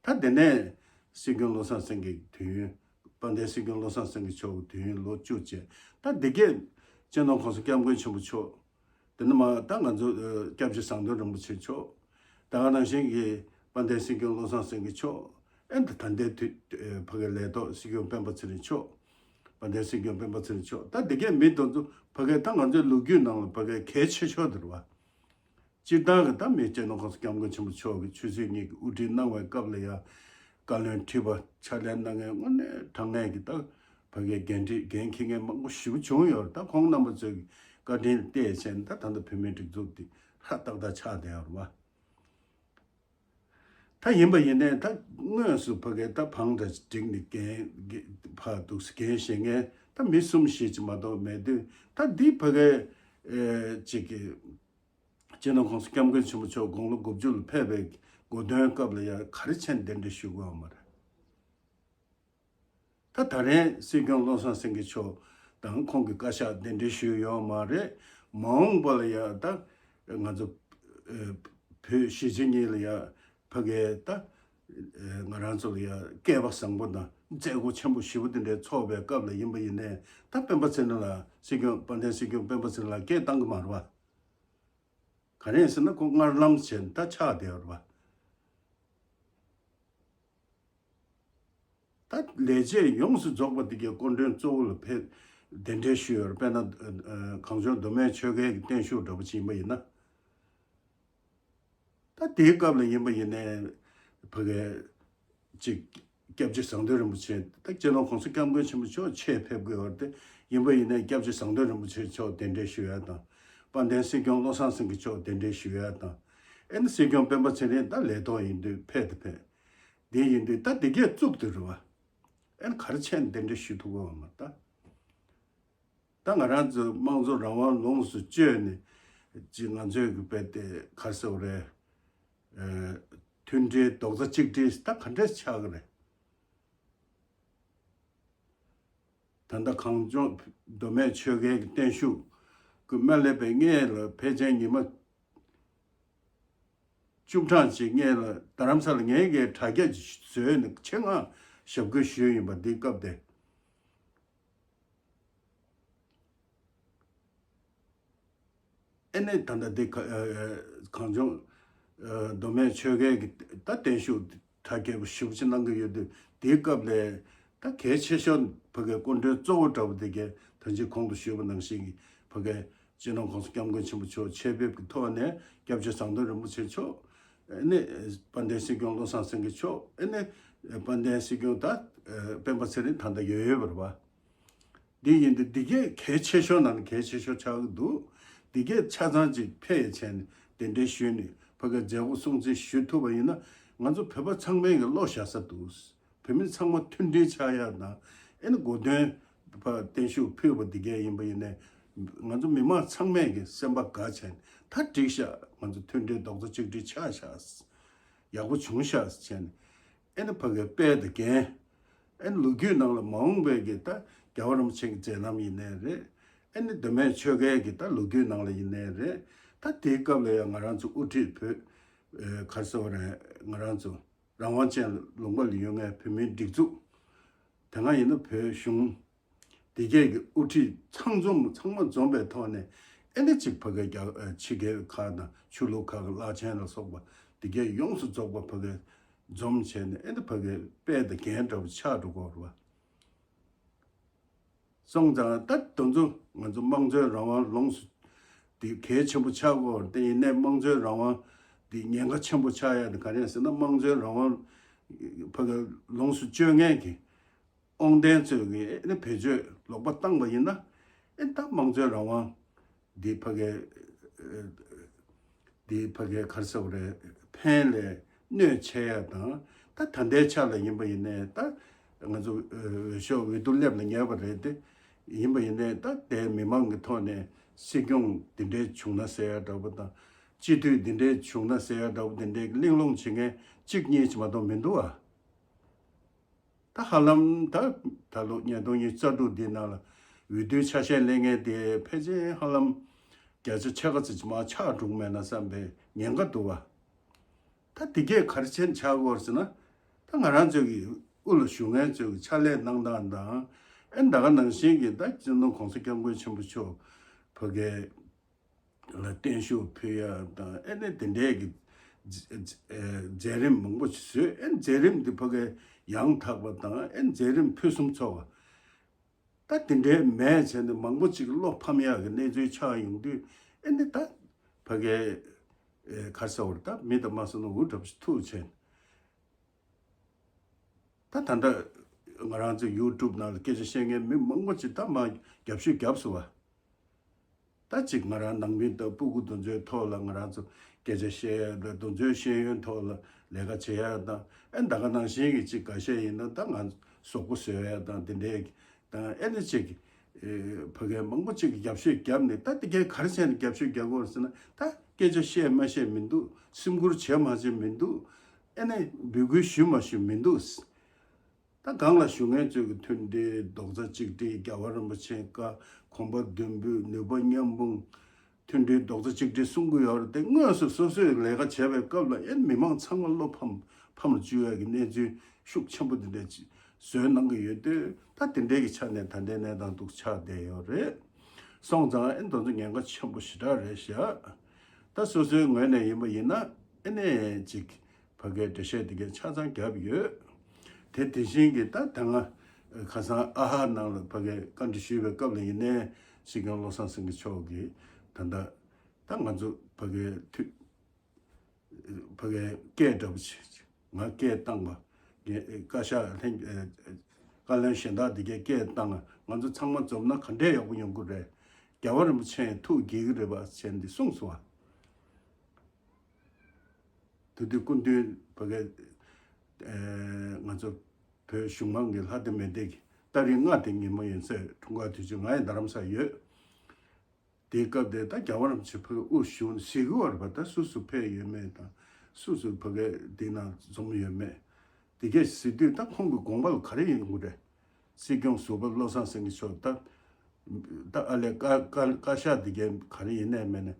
བ། ད་དེ་ནས་སྲིད་སྐྱོང་བློ་བཟང་སེང་གེ་དུས་ཡུན། དཔལ་ལྡན་སྲིད་སྐྱོང་བློ་བཟང་སེང་གེ་མཆོག་གི་དུས་ཡུན་ལོ་བཅུ་བཅས། ད་འདི་གས་སྤྱི་ནོར་གོང་ས་སྐྱབས་མགོན་ཆེན་པོ་མཆོག་དེ་ནས་མ་ད་ང་ཚོ་སྐྱབས་རྗེ་ཟམ་གདོང་རིན་པོ་ཆེ་མཆོག་ད་ག་ནང་བཞིན་གྱི་དཔལ་ལྡན་སྲིད་སྐྱོང་བློ་བཟང་སེང་གེ་མཆོག་ཨེ་ད་ད་ལྟའི་དུས་ཕ་གི་ལས་ཐོག་སྲིད་སྐྱོང་སྤེན་པ་ཚེ་རིང་མཆོག་དཔལ་ལྡན་སྲིད་སྐྱོང་སྤེན་པ་ཚེ་རིང་མཆོག་ད་འདི་གས་མི་དེ་ཚོ་ཕ་གི་ད་ང་ཚོའི་ལོ་རྒྱུས་ནང་ལ་ཕ་གི་གལ་ཆེ་ཤོས་དེ་རེད་བ། སྤྱིར་བཏང་གི་ད་མི་སྤྱི་ནོར་གོང་ས་སྐྱབས་མགོན་ཆེན་པོ་མཆོག་གིས་ཆོས་སྲིད་གཉིས་ཀྱི་དབུ་ཁྲིད་གནང་བའི་སྐབས་ལ་ཡང་བཀའ་བློན་ཁྲི་པ་ཕྱག་ལས་གནང་མཁན་དངོས་གནས་དྲང་གནས་ཀྱི་ད་ཕ་གིའི་འགན་འཁྲི་འགན་འཁྱེར་མཁན་མང་པོ་ཞེ་པོ་བྱུང་ཡོད་རེད། ད་ཁོང་རྣམ་པ་ཚོས་བཀའ་དྲིན་བལྟས་བྱས་ནས་ད་ད་ལྟ་བོད་མིའི་སྒྲིག་འཛུགས་འདི་ཧྲ་ཏག་ཏག་ཆགས་བསྡད་ཡོད་རེད་བ། ད་ཡིན་པ་ཡིན་ནའི་ད་དངོས་སུ་ཕ་གིར་ད་བང་དང་བསྒྲིགས་ནས་འགན་འགན་ཕར་འདུག་སེ་འགན་བཞེས་མཁན་ད་མི་གསུམ་བཞི་ཅིག་མ་གཏོགས་མེད་དུས་ད་འདི་ཕ་གིར་ཨེ་ཅིག་གི་སྤྱི་ནོར་གོང་ས་སྐྱབས་མགོན་ཆེན་པོ་མཆོག་དགུང་ལོ་དགུ་བཅུ་ལ་ཕེབས་པའི་དགོངས་དོན་སྐབས་ལ་ཡང་ག་རེ་བྱས་ནས་གདན་འདྲེན་ཞུ་དགོས་ཡོད་མ་རེད། ད་ད་རེས་སྲིད་སྐྱོང་བློ་བཟང་སེང་གེ་མཆོག་དང་ཁོང་གི་བཀའ་ཤག་གདན་འདྲེན་ཞུས་ཡོད་མ་རེད། མ་འོངས་པ་ལ་ཡང་ད་ང་ཚོ་ཨེ་བོད་གཞིས་བྱེས་གཉིས་ལ་ཡང་ཕ་གིར་ད་ཨེ་ང་རང་ཚོ་ལ་ཡང་སྐལ་པ་བཟང་པོ་དང་མཛད་སྒོ་ཆེན་པོ་ཞེ་པོ་དེ་འདྲའི་ཚོགས་པའི་སྐབས་ལ་ཡིན་པ་ཡིན་ནའི་ད་སྤེན་པ་ཚེ་རིང་ལགས་སྲིད་སྐྱོང་དཔལ་ལྡན་སྲིད་སྐྱོང་སྤེན་པ་ཚེ་རིང་ལགས་སྐད་བཏང་གི་མ་རེད་བ། ག་རེ་ཡིན་ཟེར་ན་ཁོ་སྔར་ལམ་བྱས་ནས་ད་ཆགས་བསྡད་ཡོད་རེད་བ། ད་ལས་བྱེད་ཡོངས་སུ་རྫོགས་པ་དེ་གའི་སྐུ་མགྲོན་གཙོ་བོ་ལ་ཕེབས་གདན་འདྲེན་ཞུས་ཡོད་རེད། དཔེར་ན་གངས་ལྗོངས་མདོ་སྨད་ཆོལ་ཁའི་བརྟན་བཞུགས་འདྲ་པོ་ཅིག་ཡིན་པ་ཡིན་ན། ད་དེའི་སྐབས་ལ་ཡིན་པ་ཡིན་ནའི་ཕ་གིའི་ཅིག་སྐྱབས་རྗེ་ཟམ་གདོང་རིན་པོ་ཆེ་ད་སྤྱི་ནོར་གོང་ས་སྐྱབས་མགོན་ཆེན་པོ་མཆོག་ཆེད་ཕེབས་དགོས་པ་རེད་དེ། ཡིན་པ་ཡིན་ནའི་སྐྱབས་རྗེ་ཟམ་གདོང་རིན་པོ་ཆེ་མཆོག་གདན་འདྲེན་ཞུ་ཡ་དང་། དཔལ་ལྡན་སྲིད་སྐྱོང་བློ་བཟང་སེང་གེ་མཆོག་གདན་འདྲེན་ཞུ་ཡ་དང་། ཨེ་ནི་སྲིད་སྐྱོང་སྤེན་པ་ཚེ་རིང་ད་ལས་ཐོག་ཡིན་དུས་ཕེབས་དེ་ཕེབས། འདི་ཡིན་དུས་ད་འདི་གས་བཙུགས་དུས་རེད་བ། ཨེ་ནི་ག་རེ་བྱས་ནས་གདན་འདྲེན་ཞུ་ཐུབ་ཀྱི་ཡོད་མ་རེད་ད། ད་ང་རང་ཚོའི་དམངས་གཙོ་རང་དབང་ལོངས་སུ་སྤྱོད་ནས་ཅིག་ང་ཚོའི་གི་དཔེ་དེ་ག་རེ་ཟེར་དགོས་རེད། ཨེ་མཐུན་སྒྲིལ་རྡོག་རྩ་གཅིག་སྒྲིལ་ད་ག་འདྲས་ཆགས་ཀྱི་རེད། ད་ལྟ་གངས་ལྗོངས་མདོ་སྨད་ཆོལ་ཁའི་བརྟན་བཞུགས་ཀྱི་སྨོན་ལམ་པའི་སྔས་ལ་ཕལ་ཆེར་ཉི་མ་བཅུ་གྲངས་ཅིག་སྔས་ལ་རྡ་རམ་ས་ལ་ངའི་གི་དྲ་རྒྱ་བཟོས་ནས་ཆེད་མངགས་ཞབས་སྐུལ་ཞུས་ཡིན་པ་འདི་སྐབས་དེ། ཨེ་ནས་ད་ལྟ་འདི་ག་ཨ་ཨ་གངས་ལྗོངས་ཨ་མདོ་སྨད་ཆོལ་ཁའི་གི་ད་བརྟན་བཞུགས་གྲ་རྒྱས་པ་ཞེ་པོ་ཅིག་གནང་གི་ཡོད་དུས། དེའི་སྐབས་ལ་ད་གལ་ཆེ་ཤོས་ཕ་གི་སྐུ་མགྲོན་གཙོ་བོ་འདྲ་བོ་དེ་གས་ད་ཅི་གོང་དུ་ཞུས་པ་ནང་བཞིན་གྱི་ཕ་གི་སྤྱི་ནོར་༸གོང་ས་༸སྐྱབས་མགོན་ཆེན་པོ་མཆོག་ཆེད་ཕེབས་ཀྱི་ཐོག་ནས་སྐྱབས་རྗེ་ཟམ་གདོང་རིན་པོ་ཆེ་མཆོག་ཨེ་ནས་དཔལ་ལྡན་སྲིད་སྐྱོང་བློ་བཟང་སེང་གེ་མཆོག་ཨེ་ནས་དཔལ་ལྡན་སྲིད་སྐྱོང་ད་ཨ་སྤེན་པ་ཚེ་རིང་ད་ལྟ་ཡོད་ཡོད་པ་རེད་པ། འདི་ཡིན་དུས་འདི་གས་གལ་ཆེ་ཤོས་ནང་ནས་གལ་ཆེ་ཤོས་ཆགས་ཀྱི་འདུག་འདི་གས་ཆ་ཚང་ཅིག་ཕེབས་ཡས་བྱས་ནས་གདན་འདྲེན་ཞུས་ནས་ཕ་གིར་མཛད་སྒོ་སྲུང་བརྩི་ཞུ་ཐུབ་པ་ཡིན་ན། ང་ཚོ་བོད་པ་ཚང་མའི་གི་བློ་བཞག་ས་འདུག་བོད་མི་ཚང་མ་མཐུན་སྒྲིལ་ཆགས་ཡ་དང་། ཨེ་ནི་གོ་སྟོན་ཕ་བརྟན་བཞུགས་ཕུལ་བ་འདི་གས་ཡིན་པ་ཡིན་ནས། ང་ཚོ་མི་མང་ཚང་མས་གི་སེམས་པ་དགའ་བྱས་ནས་ད་འགྲིག་ཤག་ང་ཚོ་མཐུན་སྒྲིལ་རྡོག་རྩ་གཅིག་སྒྲིལ་ཆགས་ཤག་ཡག་པོ་བྱུང་ཤག་ཟེར་བྱས་ནས། ཨེ་ནི་ཕ་གིའི་དཔལ་དང་རྒྱན། ཨེ་ནི་ལོ་རྒྱུས་ནང་ལ་མ་འོངས་པའི་གི་ད་རྒྱལ་བ་རིན་པོ་ཆེ་གི་མཛད་རྣམ་ཡིན་ནའི་རེད། ཨེ་ནི་མདོ་སྨད་ཆོལ་ཁའི་གི་ད་ལོ་རྒྱུས་ནང་ལ་ཡིན་ནའི་རེད། ད་དེའི་སྐབས་ལ་ཡང་ང་རང་ཚོ་དབུ་ཁྲིད་བོད་ཨེ་ག་རེ་ཟེར་བ་རེད། ང་རང་ཚོ་རང་དབང་ཅན་ལུང་པ་ལ་ཡོད་མཁན་བོད་མིའི་སྒྲིག་འཛུགས། དེ་སྔ་ཡིན་ན་བོད་གཞུང་དེ་གས་ཀྱི་དབུ་ཁྲིད་ཚང་འཛོམས་ཚང་མ་འཛོམས་པའི་ཐོག་ནས། ཨེ་ནི་གཅིག་ཕ་གིའི་རྒྱ་ཨ་ཕྱི་རྒྱལ་ཁག་དང་ཆོས་ལུགས་ཁག་གི་བླ་ཆེན་ལ་སོགས་པ་དེ་གས་ཡོངས་སུ་རྫོགས་པ་ཕ་གིར་འཛོམས་བྱས་ནས། ཨེ་ནི་ཕ་གིའི་དཔལ་དང་རྒྱན་འདྲ་བོ་ཆགས་འགྲོ་གི་ཡོད་རེད་པ། སོང་ཙང་ད་དེ་ཚོ་ང་ཚོ་དམངས་གཙོའི་རང་དབང་ལོངས་སུ་དེ་གལ་ཆེན་པོ་ཆགས་ཀྱི་ཡོད་རེད། དེ་ཡིན་ནའི་དམངས་གཙོའི་རང་དབང་དེ་ཉེན་ཁ་ཆེན་པོ་ཆགས་ཡ་དེ་ག་རེ་ཡིན་ཟེར་ན། དམངས་གཙོའི་རང་དབང་ཕ་གིར་ལོངས་སུ་སྤྱོད་མཁན་གྱི་དབང་ལྡན་ཚོས་ཀྱི་ཨེ་ནི་བེད་སྤྱོད་ལོག་པ་བཏང་བ་ཡིན་ན། ཨེ་ད་དམངས་གཙོའི་རང་དབང་འདི་ཕ་གིར་ཨ་འདི་ཕ་གིར་ག་རེ་ཟེར་བ་རེད། ཕན་ལས་གནོད་ཆེ་ཡ་དང་། ད་ད་ལྟའི་ཆ་ལ་ཡིན་པ་ཡིན་ནའི་ད་ང་ཚོ་ཨ་འོས་ཤོག་འོས་བསྡུ་སླེབས་ལ་ཉེ་བ་རེད་དེ། ཡིན་པ་ཡིན་ནའི་ད་དེ་མི་མང་གི་ཐོག་ནས་སྲིད་སྐྱོང་འདི་འདྲའི་བྱུང་ན་ཟེར་ཡ་འདྲ་བོ་དང་། སྤྱི་འཐུས་འདི་འདྲའི་བྱུང་ན་ཟེར་ཡ་འདྲ་བོ་འདི་འདྲའི་གླེང་སློང་བྱེད་མཁན་གཅིག་གཉིས་ཅིག་མ་གཏོགས་མི་འདུག་ཨ། ད་ཧ་ལམ་ད་ད་ལོ་ཉིས་སྟོང་ཉི་ཤུ་རྩ་དྲུག་འདིའི་ནང་ལ་འོས་བསྡུའི་ཆ་ཤས་ལེན་མཁན་དེ་ཕལ་ཆེར་ཧ་ལམ་བརྒྱ་ཆ་ཕྱེད་ཀ་ཙམ་ཅིག་མར་ཆག་འགྲོ་གི་མེད་ན་བསམ་པའི་ཉེན་ཁ་འདུག་བ། ད་དེ་གས་ག་རེ་བྱས་ནས་ཆགས་ཀྱི་ཡོད་རེད་ཟེར་ན། ད་ང་རང་ཚོའི་གི་དབུ་ལ་བཞུགས་མཁན་ཚོའི་གི་ཕྱག་ལས་གནང་སྟངས་དང་། ཨེ་ད་ག་ནང་བཞིན་གྱི་ད་སྤྱི་ནོར་༸གོང་ས་༸སྐྱབས་མགོན་ཆེན་པོ་མཆོག་ཕ་གི་ལ་བརྟན་བཞུགས་ཕུལ་ཡ་དང་། ཨེ་ནས་དེ་འདྲའི་གི་མཛད་རིམ་མང་པོ་ཞིག་བཟོས། ཨེ་མཛད་རིམ་འདི་ཕ་གི་ཡང་དག་པ་དང་། ཨེ་མཛད་རིམ་ཕུན་སུམ་ཚོགས་པ། ད་དེ་འདྲའི་མེད་བྱས་ནས་མང་པོ་ཅིག་བློ་ཕམ་ཡག་གི་གནས་ཚུལ་ཆགས་ཡོང་དུས། ཨེ་ནས་ད་ཕ་གི་ག་རེ་ཟེར་བ་རེད། ད་མི་དང་མ་སོང་ན་འུ་འདྲ་པོ་ཞིག་ཐུག་བྱས། ད་ད་ལྟ་ང་རང་ཚོ་ཡུ་ཊུབ་ནང་ལ་སྐད་ཆ་བཤད་མཁན་མི་མང་པོ་ཅིག་ད་མར་རྒྱབ་ཤོད་བརྒྱབ་སོང་བ། ད་ཅིག་ང་རང་ནང་མི་དང་སྤུ་གུ་དེ་ཚོའི་ཐོག་ལ་ང་རང་ཚོ་སྐད་ཆ་བཤད་ཡ་དང་། དེ་ཚོའི་ཤེས་ཡོན་ཐོག་ལ་ལས་ཀ་བྱེད་ཡ་དང་། ཨེ་ད་ག་ནང་བཞིན་གྱི་ཅིག་འགའ་ཤས་ཡིན་ན་ད་ང་གཟུགས་པོ་བཟོ་ཡ་དང་དེ་འདྲའི་དང་། ཨེ་ནས་ཅིག་ཨེ་ཕ་གི་མང་པོ་ཅིག་གིས་རྒྱབ་ཤོད་བརྒྱབ་ནས། ད་དེ་གས་ག་རེ་བྱས་ནས་རྒྱབ་ཤོད་རྒྱག་གི་ཡོད་རེད་ཟེར་ན། ད་སྐད་ཆ་བཤད་མ་བཤད་མི་འདུག་སེམས་ཁུར་བྱས་མ་བྱས་མི་འདུག་ཨེ་ནས་འབོད་སྐུལ་ཞུས་མ་ཞུས་མི་འདུག་ད་སྒང་ལ་བཞུགས་མཁན་ཚོས་ཀྱི་མཐུན་སྒྲིལ་རྡོག་རྩ་གཅིག་སྒྲིལ། རྒྱལ་བ་རིན་པོ་ཆེའི་བཀའ། གོམ་པ་མདུན་སྤོས། ནུས་པ་མཉམ་སྤུངས། མཐུན་སྒྲིལ་རྡོག་རྩ་གཅིག་སྒྲིལ་གསུང་གི་ཡོད་རེད་དེ། དངོས་སུ་སོ་སོས་ལས་ཀ་བྱས་པའི་སྐབས་ལ་ཨེ་མི་མང་ཚང་མ་བློ་ཕམ་ཕམ་ལ་བཅུག་ཡག་གི་གནས་ཚུལ་ཤུགས་ཆེན་པོ་འདི་འདྲ་ཅིག་བཟོས་གནང་གི་ཡོད་དུས། ད་དེ་འདྲའི་གི་ཆ་ནས་ད་ལྟའི་གནས་སྟངས་འདུག་ཆགས་བསྡད་ཡོད་རེད། སོང་ཙང་ཨེ་དེ་ཚོ་ཉེན་ཁ་ཆེན་པོ་ཞེ་དྲག་རེད་ཤག་ད་སོ་སོའི་ངོས་ནས་ཡིན་པ་ཡིན་ན་ཨེ་ནས་ཅིག་ཕ་གིའི་འགྲེལ་བཤད་དེ་གས་ཆ་ཚང་བརྒྱབ་ཡོད། དེ་དེ་བཞིན་གྱི་ད་ད་སྔ་ཁ་སང་ཨ་ཧ་ནང་ལ་ཕ་གིར་བཀའ་འདྲི་ཞུས་པའི་སྐབས་ལ་ཡིན་ནའི་སྲིད་སྐྱོང་བློ་བཟང་སེང་གེ་མཆོག་གིས་ད་ལྟ་ད་ང་ཚོ་ཕ་གིའི་མཐུད་ཕ་གིའི་སྐད་འདྲ་པོ་བྱས། ང་སྐད་བཏང་བ། བཀའ་ཤག་ལྷན་བཀའ་བློན་གཞན་དག་དེ་གས་སྐད་བཏང་བ། ང་ཚོ་ཚང་མ་འཛོམས་ན་ག་འདྲས་ཡག་པོ་ཡོང་གི་རེད། རྒྱལ་བ་རིན་པོ་ཆེ་ཡང་ཐུགས་དགྱེས་ཀྱི་རེད་པ་བྱས་འདི་གསུངས་སོང་བ། དེ་དུས་སྐུ་མདུན་ཕ་གིའི་ཨེ་ང་ཚོ་བོད་གཞུང་མང་གི་ལྷ་སྡེ་མི་སྡེ་གི་ཏ་རིག་ལྔ་དེ་ཉིན་མོ་ཡིན་ཚེ་འཁྲུངས་སྐར་དུས་ཆེན། ང་ཡང་རྡ་རམ་ས་ཡོད། དེའི་སྐབས་དེ་ད་རྒྱལ་བ་རིན་པོ་ཆེ་ཕ་གི་དབུ་བཞུགས་ནས་གཟིགས་ཀྱི་ཡོད་རེད་པ། ད་སུ་སུ་ཕེབས་ཡོད་མེད་དང་། སུ་སུ་ཕ་གིའི་དེ་ནང་འཛོམས་ཡོད་མེད། དེ་གས་གཟིགས་དུས་ད་ཁོང་གི་དགོངས་པ་ལ་ག་རེ་ཡོང་གི་རེད། སྲིད་སྐྱོང་ཟུར་པ་བློ་བཟང་སེང་གེ་མཆོག་ད་ད་ཨ་ལས་བཀའ་བཀའ་བཀའ་ཤག་འདི་གའི་ག་རེ་ཡིན་ནའི་མེད་ནའི་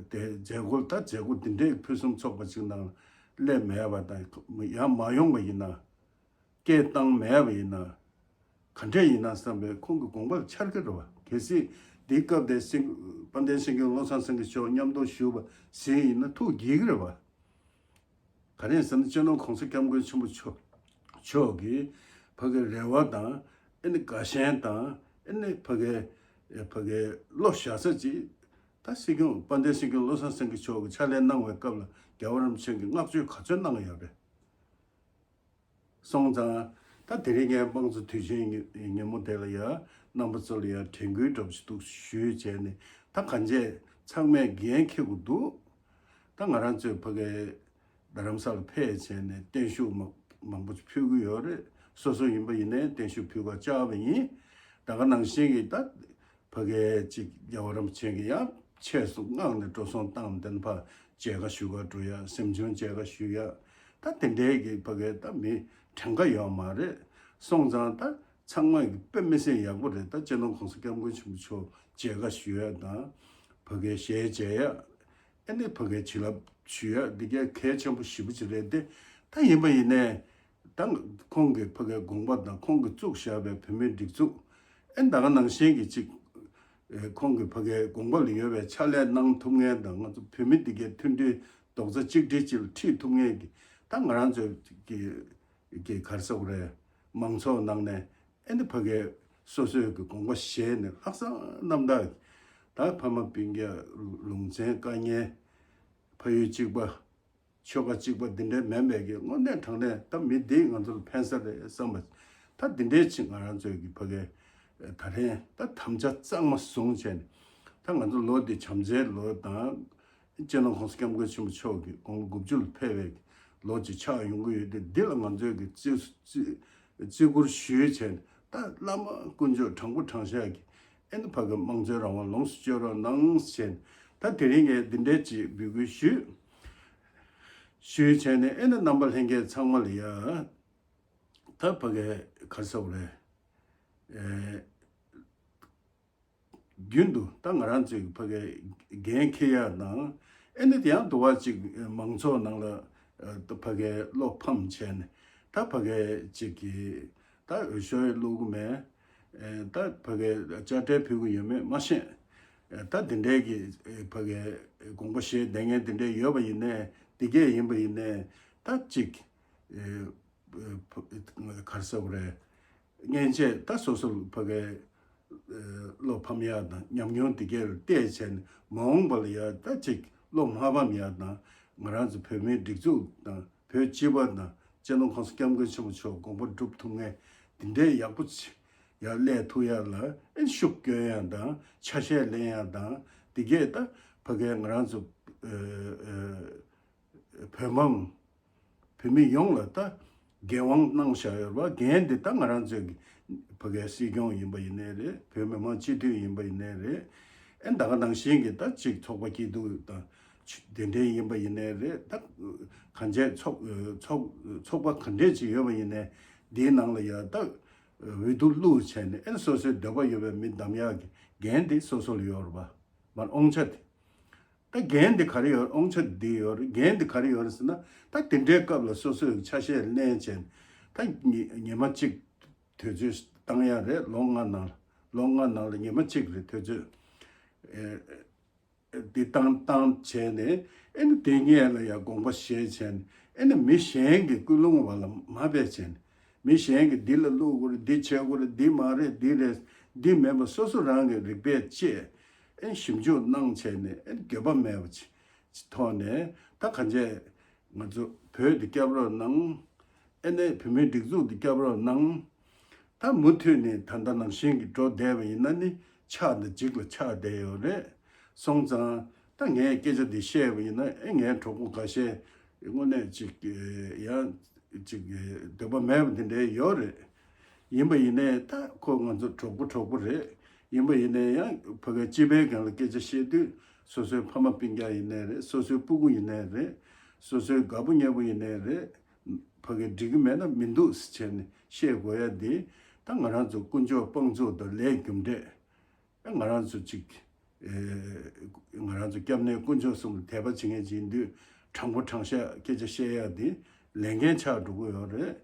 དེ་མཛད་སྒོ་ད་མཛད་སྒོ་འདི་འདྲའི་ཕུན་སུམ་ཚོགས་པ་ཅིག་ནང་སླེབས་མེད་པ་དང་ཡང་མ་ཡོང་བ་ཡིན་ན། སྐད་བཏང་མེད་པ་ཡིན་ན། ག་འདྲས་ཡིན་ན་བསམ་པའི་ཁོང་གི་དགོངས་པ་འཆར་གི་རེད་བ། གལ་སྲིད་འདིའི་སྐབས་དེ་སེང་དཔལ་ལྡན་སེང་གེ་བློ་བཟང་སེང་གེ་མཆོག་མཉམ་དུ་བཞུགས་པ་ཟིན་ཡིན་ན་ཐུགས་དགྱེས་ཀྱི་རེད་བ། ག་རེ་ཟེར་ན་སྤྱི་ནོར་༸གོང་ས་༸སྐྱབས་མགོན་ཆེན་པོ་མཆོག་མཆོག་གིས་ཕ་གི་རེ་བ་དང་ཨེ་ནི་དགའ་ཞེན་དང་ཨེ་ནི་ཕ་གི་ཕ་གི་བློ་བཞག་ས་ཅིག་ད་སྲིད་སྐྱོང་དཔལ་ལྡན་སྲིད་སྐྱོང་བློ་བཟང་སེང་གེ་མཆོག་གིས་ཕྱག་ལས་གནང་བའི་སྐབས་ལ་རྒྱལ་བ་རིན་པོ་ཆེ་གིས་བསྔགས་བརྗོད་ག་ཚོད་གནང་ཡོད་རེད། སོང་ཙང་། ད་དེ་རིང་ངས་དམངས་གཙོ་དུས་ཆེན་ཉིན་ཉིན་མོ་དེ་ལ་ཡ་རྣམ་པ་ཚོ་ལ་ཡ་དྲན་སྐུལ་འདྲ་པོ་ཞིག་འདུག་ཞུས་བྱས་ནས་ད་གང་བྱས་ཚང་མས་འགན་འཁྱེར་དགོས་འདུག་ད་ང་རང་ཚོས་ཕ་གི་རྡ་རམ་ས་ལ་ཕེབས་བྱས་ནས་བརྟན་བཞུགས་མང་མང་པོ་ཕུལ་གི་ཡོད་རེད། སོ་སོ་ཡིན་པ་ཡིན་ནའི་བརྟན་བཞུགས་ཕུལ་ག་བཅར་བ་ཡིན། ད་ག་ནང་བཞིན་གྱི་ད། ཕ་གིའི་ཅིག་རྒྱལ་བ་རིན་པོ་ཆེ་གི་ཡང་ཆེད་སུ་མངགས་ནས་འགྲོ་སོང་བཏང་དེ་ཕར་མཇལ་ཁ་ཞུ་ག་འགྲོ་ཡ། གཟིམ་ཆུང་མཇལ་ཁ་ཞུ་ཡ། ད་དེ་འདྲའི་གི་ཕ་གིའི་ད་མི་གྲངས་ཀ་ཡོད་མ་རེད། སོང་ཙང་ད་ཚང་མ་གི་དཔེ་མི་སྲིད་ཡག་པོ་རེད། ད་སྤྱི་ནོར་༸གོང་ས་༸སྐྱབས་མགོན་ཆེན་པོ་མཆོག་མཇལ་ཁ་ཞུ་ཡ་དང་། ཕ་གིའི་ཞལ་མཇལ་ཡ། ཨེ་ནི་ཕ་གིའི་བྱིན་རླབས་ཞུ་ཡ་འདི་གའི་གལ་ཆེན་པོ་ཞེ་པོ་ཅིག་རེད་དེ། ད་ཡིན་པ་ཡིན་ནའི། ད་ཁོང་གི་ཕ་གིའི་དགོངས་པ་དང་ཁོང་གིས་བཙུགས་བཞག་པའི་བོད་མིའི་སྒྲིག་འཛུགས། ཨེ་ད་ག་ནང་བཞིན་གྱི་ཅིག་ཁོང་གི་ཕ་གིའི་དགོངས་པ་ལ་ཡོད་པའི་ཕྱག་ལས་གནང་ཐུབ་མཁན་དང་ང་ཚོ་བོད་མི་འདི་གའི་མཐུན་སྒྲིལ་རྡོག་རྩ་གཅིག་སྒྲིལ་ཅིག་ལ་ཁྲིད་ཐུབ་མཁན་གྱི་ད་ང་རང་ཚོའི་གི་གི་ག་རེ་ཟེར་དགོས་རེད། མང་ཚོགས་ནང་ནས་ཨེ་ནི་ཕ་གིའི་སོ་སོའི་གི་དགོངས་པ་བཞེས་ནས་ལྷག་བསམ་རྣམ་དག་གི་ད་ཕ་མ་སྤུན་ཀྱག་ལུང་ཚན་དཀའ་ངལ་ཕ་ཡུལ་གཅིག་པ། ཆོལ་ཁ་གཅིག་པ་འདི་འདྲའི་མིན་པའི་གི་དངོས་གནས་དྲང་གནས་ད་མི་འདིས་ང་ཚོར་ཕན་ས་རེད་བསམ་པ། ད་འདི་འདྲའི་ཅིག་ང་རང་ཚོའི་གི་ཕ་གིའི་ད་རེས་ད་དམ་བཅའ་གཙང་མ་བཟུང་བྱས་ནས་ད་ང་ཚོ་ལོ་འདི་བྱམས་བརྩེའི་ལོ་དང་། སྤྱི་ནོར་༸གོང་ས་༸སྐྱབས་མགོན་ཆེན་པོ་མཆོག་གིས་དགུང་ལོ་དགུ་བཅུ་ལ་ཕེབས་པའི་གི་ལོ་ཅིག་ཆགས་ཡོང་གི་ཡོད་དུས་འདི་ལ་ང་ཚོའི་གི་བརྩི་བརྩི་བརྩི་བཀུར་ཞུས་བྱས་ནས་ད་བླ་མ་དཀོན་མཆོག་དྲང་པོ་དྲང་བཞག་གི་ཨེ་ནི་ཕ་གི་དམངས་གཙོའི་རང་དབང་ལོངས་སུ་སྤྱོད་རོགས་གནང་ཟེར་ནས་ད་དེ་རིང་ངས་འདི་འདྲའི་ཅིག་འབོད་སྐུལ་ཞུས། ཞུས་བྱས་ནས་ཨེ་ནི་རྣམ་པ་ལྷན་རྒྱས་ཚང་མ་ལ་ཡ། ད་ཕ་གི་ག་རེ་ཟེར་དགོས་རེད། ཨེ། རྒྱུན་དུ་ད་ང་རང་ཚོའི་ཕ་གི་འགན་འཁྱེར་ཡ་དང་། ཨེ་ནི་དེ་ཡང་དུ་བ་ཅིག་མང་ཚོགས་ནང་ལ་ད་ཕ་གི་བློ་ཕམ་བྱས་ནས་ད་ཕ་གི་ཅིག་གི་ད་འོས་ཤོག་བླུག་གི་མེད། ཨེ་ད་ཕ་གི་དཔྱ་ཁྲལ་ཕུལ་གི་ཡོད་མེད་མ་ཤེས། ཨེ་ད་དེ་འདྲའི་གི་ཨེ་ཕ་གི་དགོངས་པ་བཞེས་བསྡད་མཁན་དེ་འདྲའི་ཡོད་པ་ཡིན་ནའི་དེ་གས་ཡིན་པ་ཡིན་ནའི་ད་ཅིག་ཨེ་ག་རེ་ཟེར་དགོས་རེད། སྔན་ཆད་ད་སོ་སོ་ཕ་གི་བློ་ཕམ་ཡ་དང་ཉམས་མྱོང་དེ་གས་ལ་བལྟས་བྱས་ནས་མ་འོངས་པ་ལ་ཡ་ད་ཅིག་བློ་མ་ཕམ་ཡ་དང་ང་རང་ཚོ་བོད་མིའི་སྒྲིག་འཛུགས་དང་། བོད་སྤྱི་པ་དང་སྤྱི་ནོར་༸གོང་ས་༸སྐྱབས་མགོན་ཆེན་པོ་མཆོག་དགོངས་པ་སྒྲུབ་ཐུབ་མཁན་འདི་འདྲའི་ཡག་པོ་ཆེ་ཡར་སླེབས་ཐུབ་ཡ་ལ་ཨེ་ཤུགས་སྐྱོན་ཡ་དང་ཆ་ཤས་ལེན་ཡ་དང་འདི་གས་ད་ཕ་གིའི་ང་རང་ཚོ་བོད་འབངས་བོད་མི་ཡོངས་ལ་ད་འགན་དབང་གནང་བཞག་ཡོད་རེད་བ། འགན་འདི་ད་ང་རང་ཚོའི་གི་ཕ་གིའི་སྲིད་སྐྱོང་ཡིན་པ་ཡིན་ནའི་རེད། བོད་མི་མང་སྤྱི་འཐུས་ཡིན་པ་ཡིན་ནའི་རེད། ཨེ་ད་ག་ནང་བཞིན་གྱི་ད་ཅིག་ཚོགས་པ་སྐྱིད་སྡུག་དང་། དེ་འདྲའི་ཡིན་པ་ཡིན་ནའི་རེད། ད་གང་བྱས་ཚོགས་ཚོགས་ཚོགས་པ་ག་འདྲས་ཅིག་ཡོད་པ་ཡིན་ནའི་འདིའི་ནང་ལ་ཡ་ད་འོས་བསྡུ་བླུགས་བྱས་ནས་ཨེ་སོ་སོའི་འདོད་པ་ཡོད་པའི་མི་བདམས་ཡག་གི་འགན་འདི་སོ་སོ་ལ་ཡོད་རེད་པ། མར་དབང་ཆ་དེ། ད་འགན་འདི་ག་རེ་ཡོད། དབང་ཆ་འདི་ཡོད་རེད། འགན་འདི་ག་རེ་ཡོད་རེད་ཟེར་ན། ད་དེ་འདྲའི་སྐབས་ལ་སོ་སོའི་ཆ་ཤས་ལེན་བྱས་ནས་ད་ཉི་ཉི་མ་གཅིག་དུས་ཚོད་བཏང་ཡ་རེད། ལོ་ལྔ་ནང་ལ་ལོ་ལྔ་ནང་ལ་ཉི་མ་གཅིག་རེད་དུས་ཚོད། ཨེ། འདི་བཏང་བཏང་བྱས་ནས་ཨེ་ནི་དེ་སྔོན་ལ་ཡང་དགོངས་པ་བཞེས་བྱས་ནས་ཨེ་ནི་མི་གཞན་གྱི་ཀུན་སློང་བ་ལ་མ་འབད་བྱས་ནས་མི་གཞན་གྱིས་འདི་ལ་བླུག་དགོས་རེད། འདི་བྱེད་དགོས་རེད། འདི་མ་རེད། འདི་རེད། འདི་མེད་པ་སོ་སོ་རང་གི་རིག་པས་དཔྱད་ཨེ་ཞིབ་འཇུག་གནང་བྱས་ནས་ཨེ་འགྱོད་པ་མེད་པ་ཅིག་ཐོག་ནས་ད་གང་བྱས་ང་ཚོ་བོད་འདི་སྐྱབས་རོགས་གནང་། ཨེ་ནས་བོད་མིའི་སྒྲིག་འཛུགས་འདི་སྐྱབས་རོགས་གནང་། ད་མུ་མཐུད་ནས་ད་ལྟ་ནང་བཞིན་གྱི་འགྲོ་བསྡད་པ་ཡིན་ན་ནི་ཆགས་འདི་འཇིག་ལ་ཆགས་བསྡད་ཡོད་རེད། སོང་ཙང་ད་ངས་སྐད་ཆ་འདི་བཤད་པ་ཡིན་ན་ཨེ་ངའི་གྲོགས་པོ་འགའ་ཤས་དངོས་གནས་ཅིག་ཡང་ཅིག་འདོད་པ་མེད་པ་འདི་འདྲའི་ཡོད་རེད། ཡིན་པ་ཡིན་ནའི་ད་ཁོ་ང་ཚོ་གྲོགས་པོ་གྲོགས་པོ་རེད། ཡིན་པ་ཡིན་ནའི་ཡང་ཕ་གི་སྤྱི་པའི་སྒང་ལ་སྐད་ཆ་བཤད་དུས་སོ་སོའི་ཕ་མ་སྤུན་ཀྱག་ཡིན་ནའི་རེད། སོ་སོའི་སྤུ་གུ་ཡིན་ནའི་རེད། སོ་སོའི་དགའ་པོ་ཉེ་པོ་ཡིན་ནའི་རེད། ཕ་གི་འགྲིག་གི་མེད་ན་མི་འདུག་ཟེར་བྱས་ནས་བཤད་དགོས་ཡ་འདི་ ད་ང་རང་ཚོ་དཀོན་མཆོག་དཔང་བཙུགས་དང་ལས་རྒྱུ་འབྲས། ད་ང་རང་ཚོ་གཅིག་ཨེ། ང་རང་ཚོ་སྐྱབས་གནས་དཀོན་མཆོག་གསུམ་ལ་དད་པ་བྱེད་མཁན་ཅིག་ཡིན་དུས། དྲང་པོ་དྲང་བཞག་སྐད་ཆ་བཤད་ཡག་འདི་ལས་འགན་ཆགས་འགྲོ་གི་ཡོད་རེད།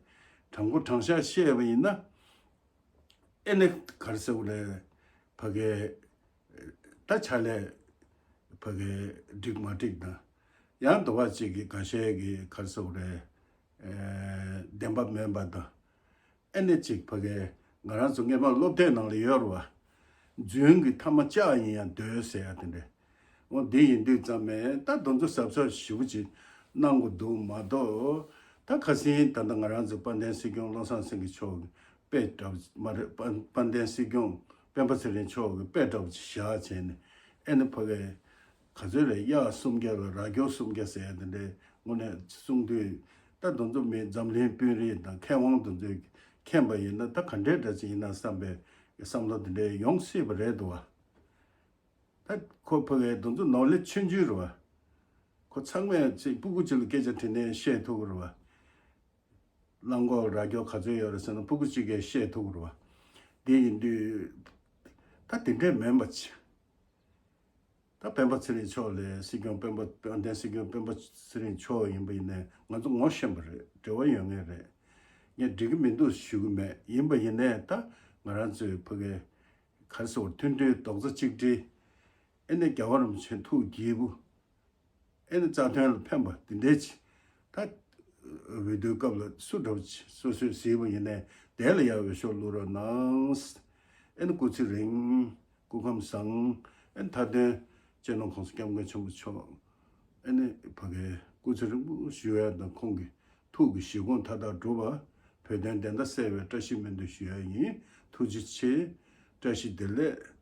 དྲང་པོ་དྲང་བཞག་བཤད་པ་ཡིན་ན། ཨེ་ནི་ག་རེ་ཟེར་དགོས་རེད། ཕ་གི་ད་ཕྱག་ལས་ཕ་གི་འགྲིག་མ་འགྲིག་དང་། ཡང་དོ་བ་གཅིག་གི་འགའ་ཤས་ཀྱི་ག་རེ་ཟེར་དགོས་རེད། ཨེ། བདེན་པ་མིན་པ་དང་། ཨེ་ནི་གཅིག་ཕ་གི་ང་རང་ཚོ་སྔས་མ་སློབ་དེབ་ནང་ལ་ཡོད་རེད་བ། རྫུན་གྱི་ཐ་མ་ལྕགས་ཡིན་ཡང་འདོད་ཟེར་ཡ་དེ་འདྲ། འོ་འདི་ཡིན་དུས་ཙམ་མེད་ད་དེ་ཚོ་གཟབ་གཟབ་ཞེ་པོ་ཅིག་གནང་དགོས་འདུག་མ་གཏོགས། ད་ཁ་སང་ད་ལྟ་ང་རང་ཚོ་དཔལ་ལྡན་སྲིད་སྐྱོང་བློ་བཟང་སེང་གེ་མཆོག་གི་དཔེ་འདྲ་པོ་མ་རེད། དཔལ་དཔལ་ལྡན་སྲིད་སྐྱོང་སྤེན་པ་ཚེ་རིང་མཆོག་གི་དཔེ་འདྲ་པོ་ཅིག་བཞག་བྱས་ནས། ཨེ་ནི་ཕ་གི་ག་ཚོད་རེད། གཡག་སུམ་བརྒྱ་ལ་ར་ཅོ་སུམ་བརྒྱ་ཟེར་ཡ་དེ་འདྲའི་དངོས་གནས་གསུང་དུས། ད་དེ་ཚོ་མི་འཛམ་གླིང་དཔོན་རིགས་དང་མཁས་དབང་དེ་ཚོས་མཁྱེན་པ་ཡིན་ན་ད་ག་འདྲའི་འདྲ་ཅིག་ཡིན་ན་བསམ་པའི་བསམ་བློ་དེ་འདྲའི་ཡོང་སྲིད་པ་རེད་འདུག་བ། ད་ཁོ་ཕ་གི་དེ་ཚོ་ནོར་ལས་ཆུང་ཆུང་རེད་བ། ཁོ་ཚང་མས་ཚེ་སྤུ་གུ་གཅིག་ལ་སྐད་ཆ་དྲིས་ནས་བཤད་ཐུབ་ཀྱི་རེད་བ། གླང་གོག་ར་ཅོ་ག་ཚོད་ཡོད་རེད་ཟེར་ན་སྤུ་གུ་གཅིག་གིས་བཤད་ཐུབ་ཀྱི་རེད་བ། དེ་ཡིན་དུས་ད་དེ་འདྲས་མིན་པ་ཅིག་ད་སྤེན་པ་ཚེ་རིང་མཆོག་ལས་སྲིད་སྐྱོང་སྤེན་པ་དཔལ་ལྡན་སྲིད་སྐྱོང་སྤེན་པ་ཚེ་རིང་མཆོག་ཡིན་པ་ཡིན་ནའི་ང་ཚོ་ངོ་ཤེས་པ་རེད། འབྲེལ་བ་ཡོད་མཁན་རེད། ངས་འགྲིག་གི་མི་འདུག་ཞུ་གི་མེད། ཡིན་པ་ཡིན་ནའི་ད་ང་རང་ཚོའི་ཕ་གི་ག་རེ་ཟེར་དགོས། མཐུན་སྒྲིལ་རྡོག་རྩ་གཅིག་སྒྲིལ། ཨེ་ནི་རྒྱལ་བ་རིན་པོ་ཆེ་ཐུགས་དགྱེས་པོ། ཨེ་ནི་རྩ་དོན་ལ་ཕན་པ་འདི་འདྲའི་ཅིག་ད་འོས་བསྡུའི་སྐབས་ལ་སུ་འདྲ་པོ་ཅིག་སོ་སོས་གཟིགས་པ་ཡིན་ནའི་དེ་ལ་ཡར་འོས་ཤོག་བླུག་རོགས་གནང་། ཨེ་ནི་སྐུ་ཚེ་རིང་། སྐུ་ཁམས་བཟང་། ཨེ་ནི་མཐའ་དོན་སྤྱི་ནོར་༸གོང་ས་༸སྐྱབས་མགོན་ཆེན་པོ་མཆོག་ཨེ་ནི་ཕ་གིའི་སྐུ་ཚེ་རིང་པོ་བཞུགས་ཡ་དང་ཁོང་གི་ཐུགས་ཀྱི་བཞེད་དགོངས་མཐའ་དག་འགྲུབ་པ། བོད་དོན་བདེན་མཐའ་གསལ་བའི་བཀྲ་ཤིས་སྨོན་འདུན་ཞུ་ཡ་ཡིན། ཐུགས་རྗེ་ཆེ། བཀྲ་ཤིས་བདེ་ལེགས།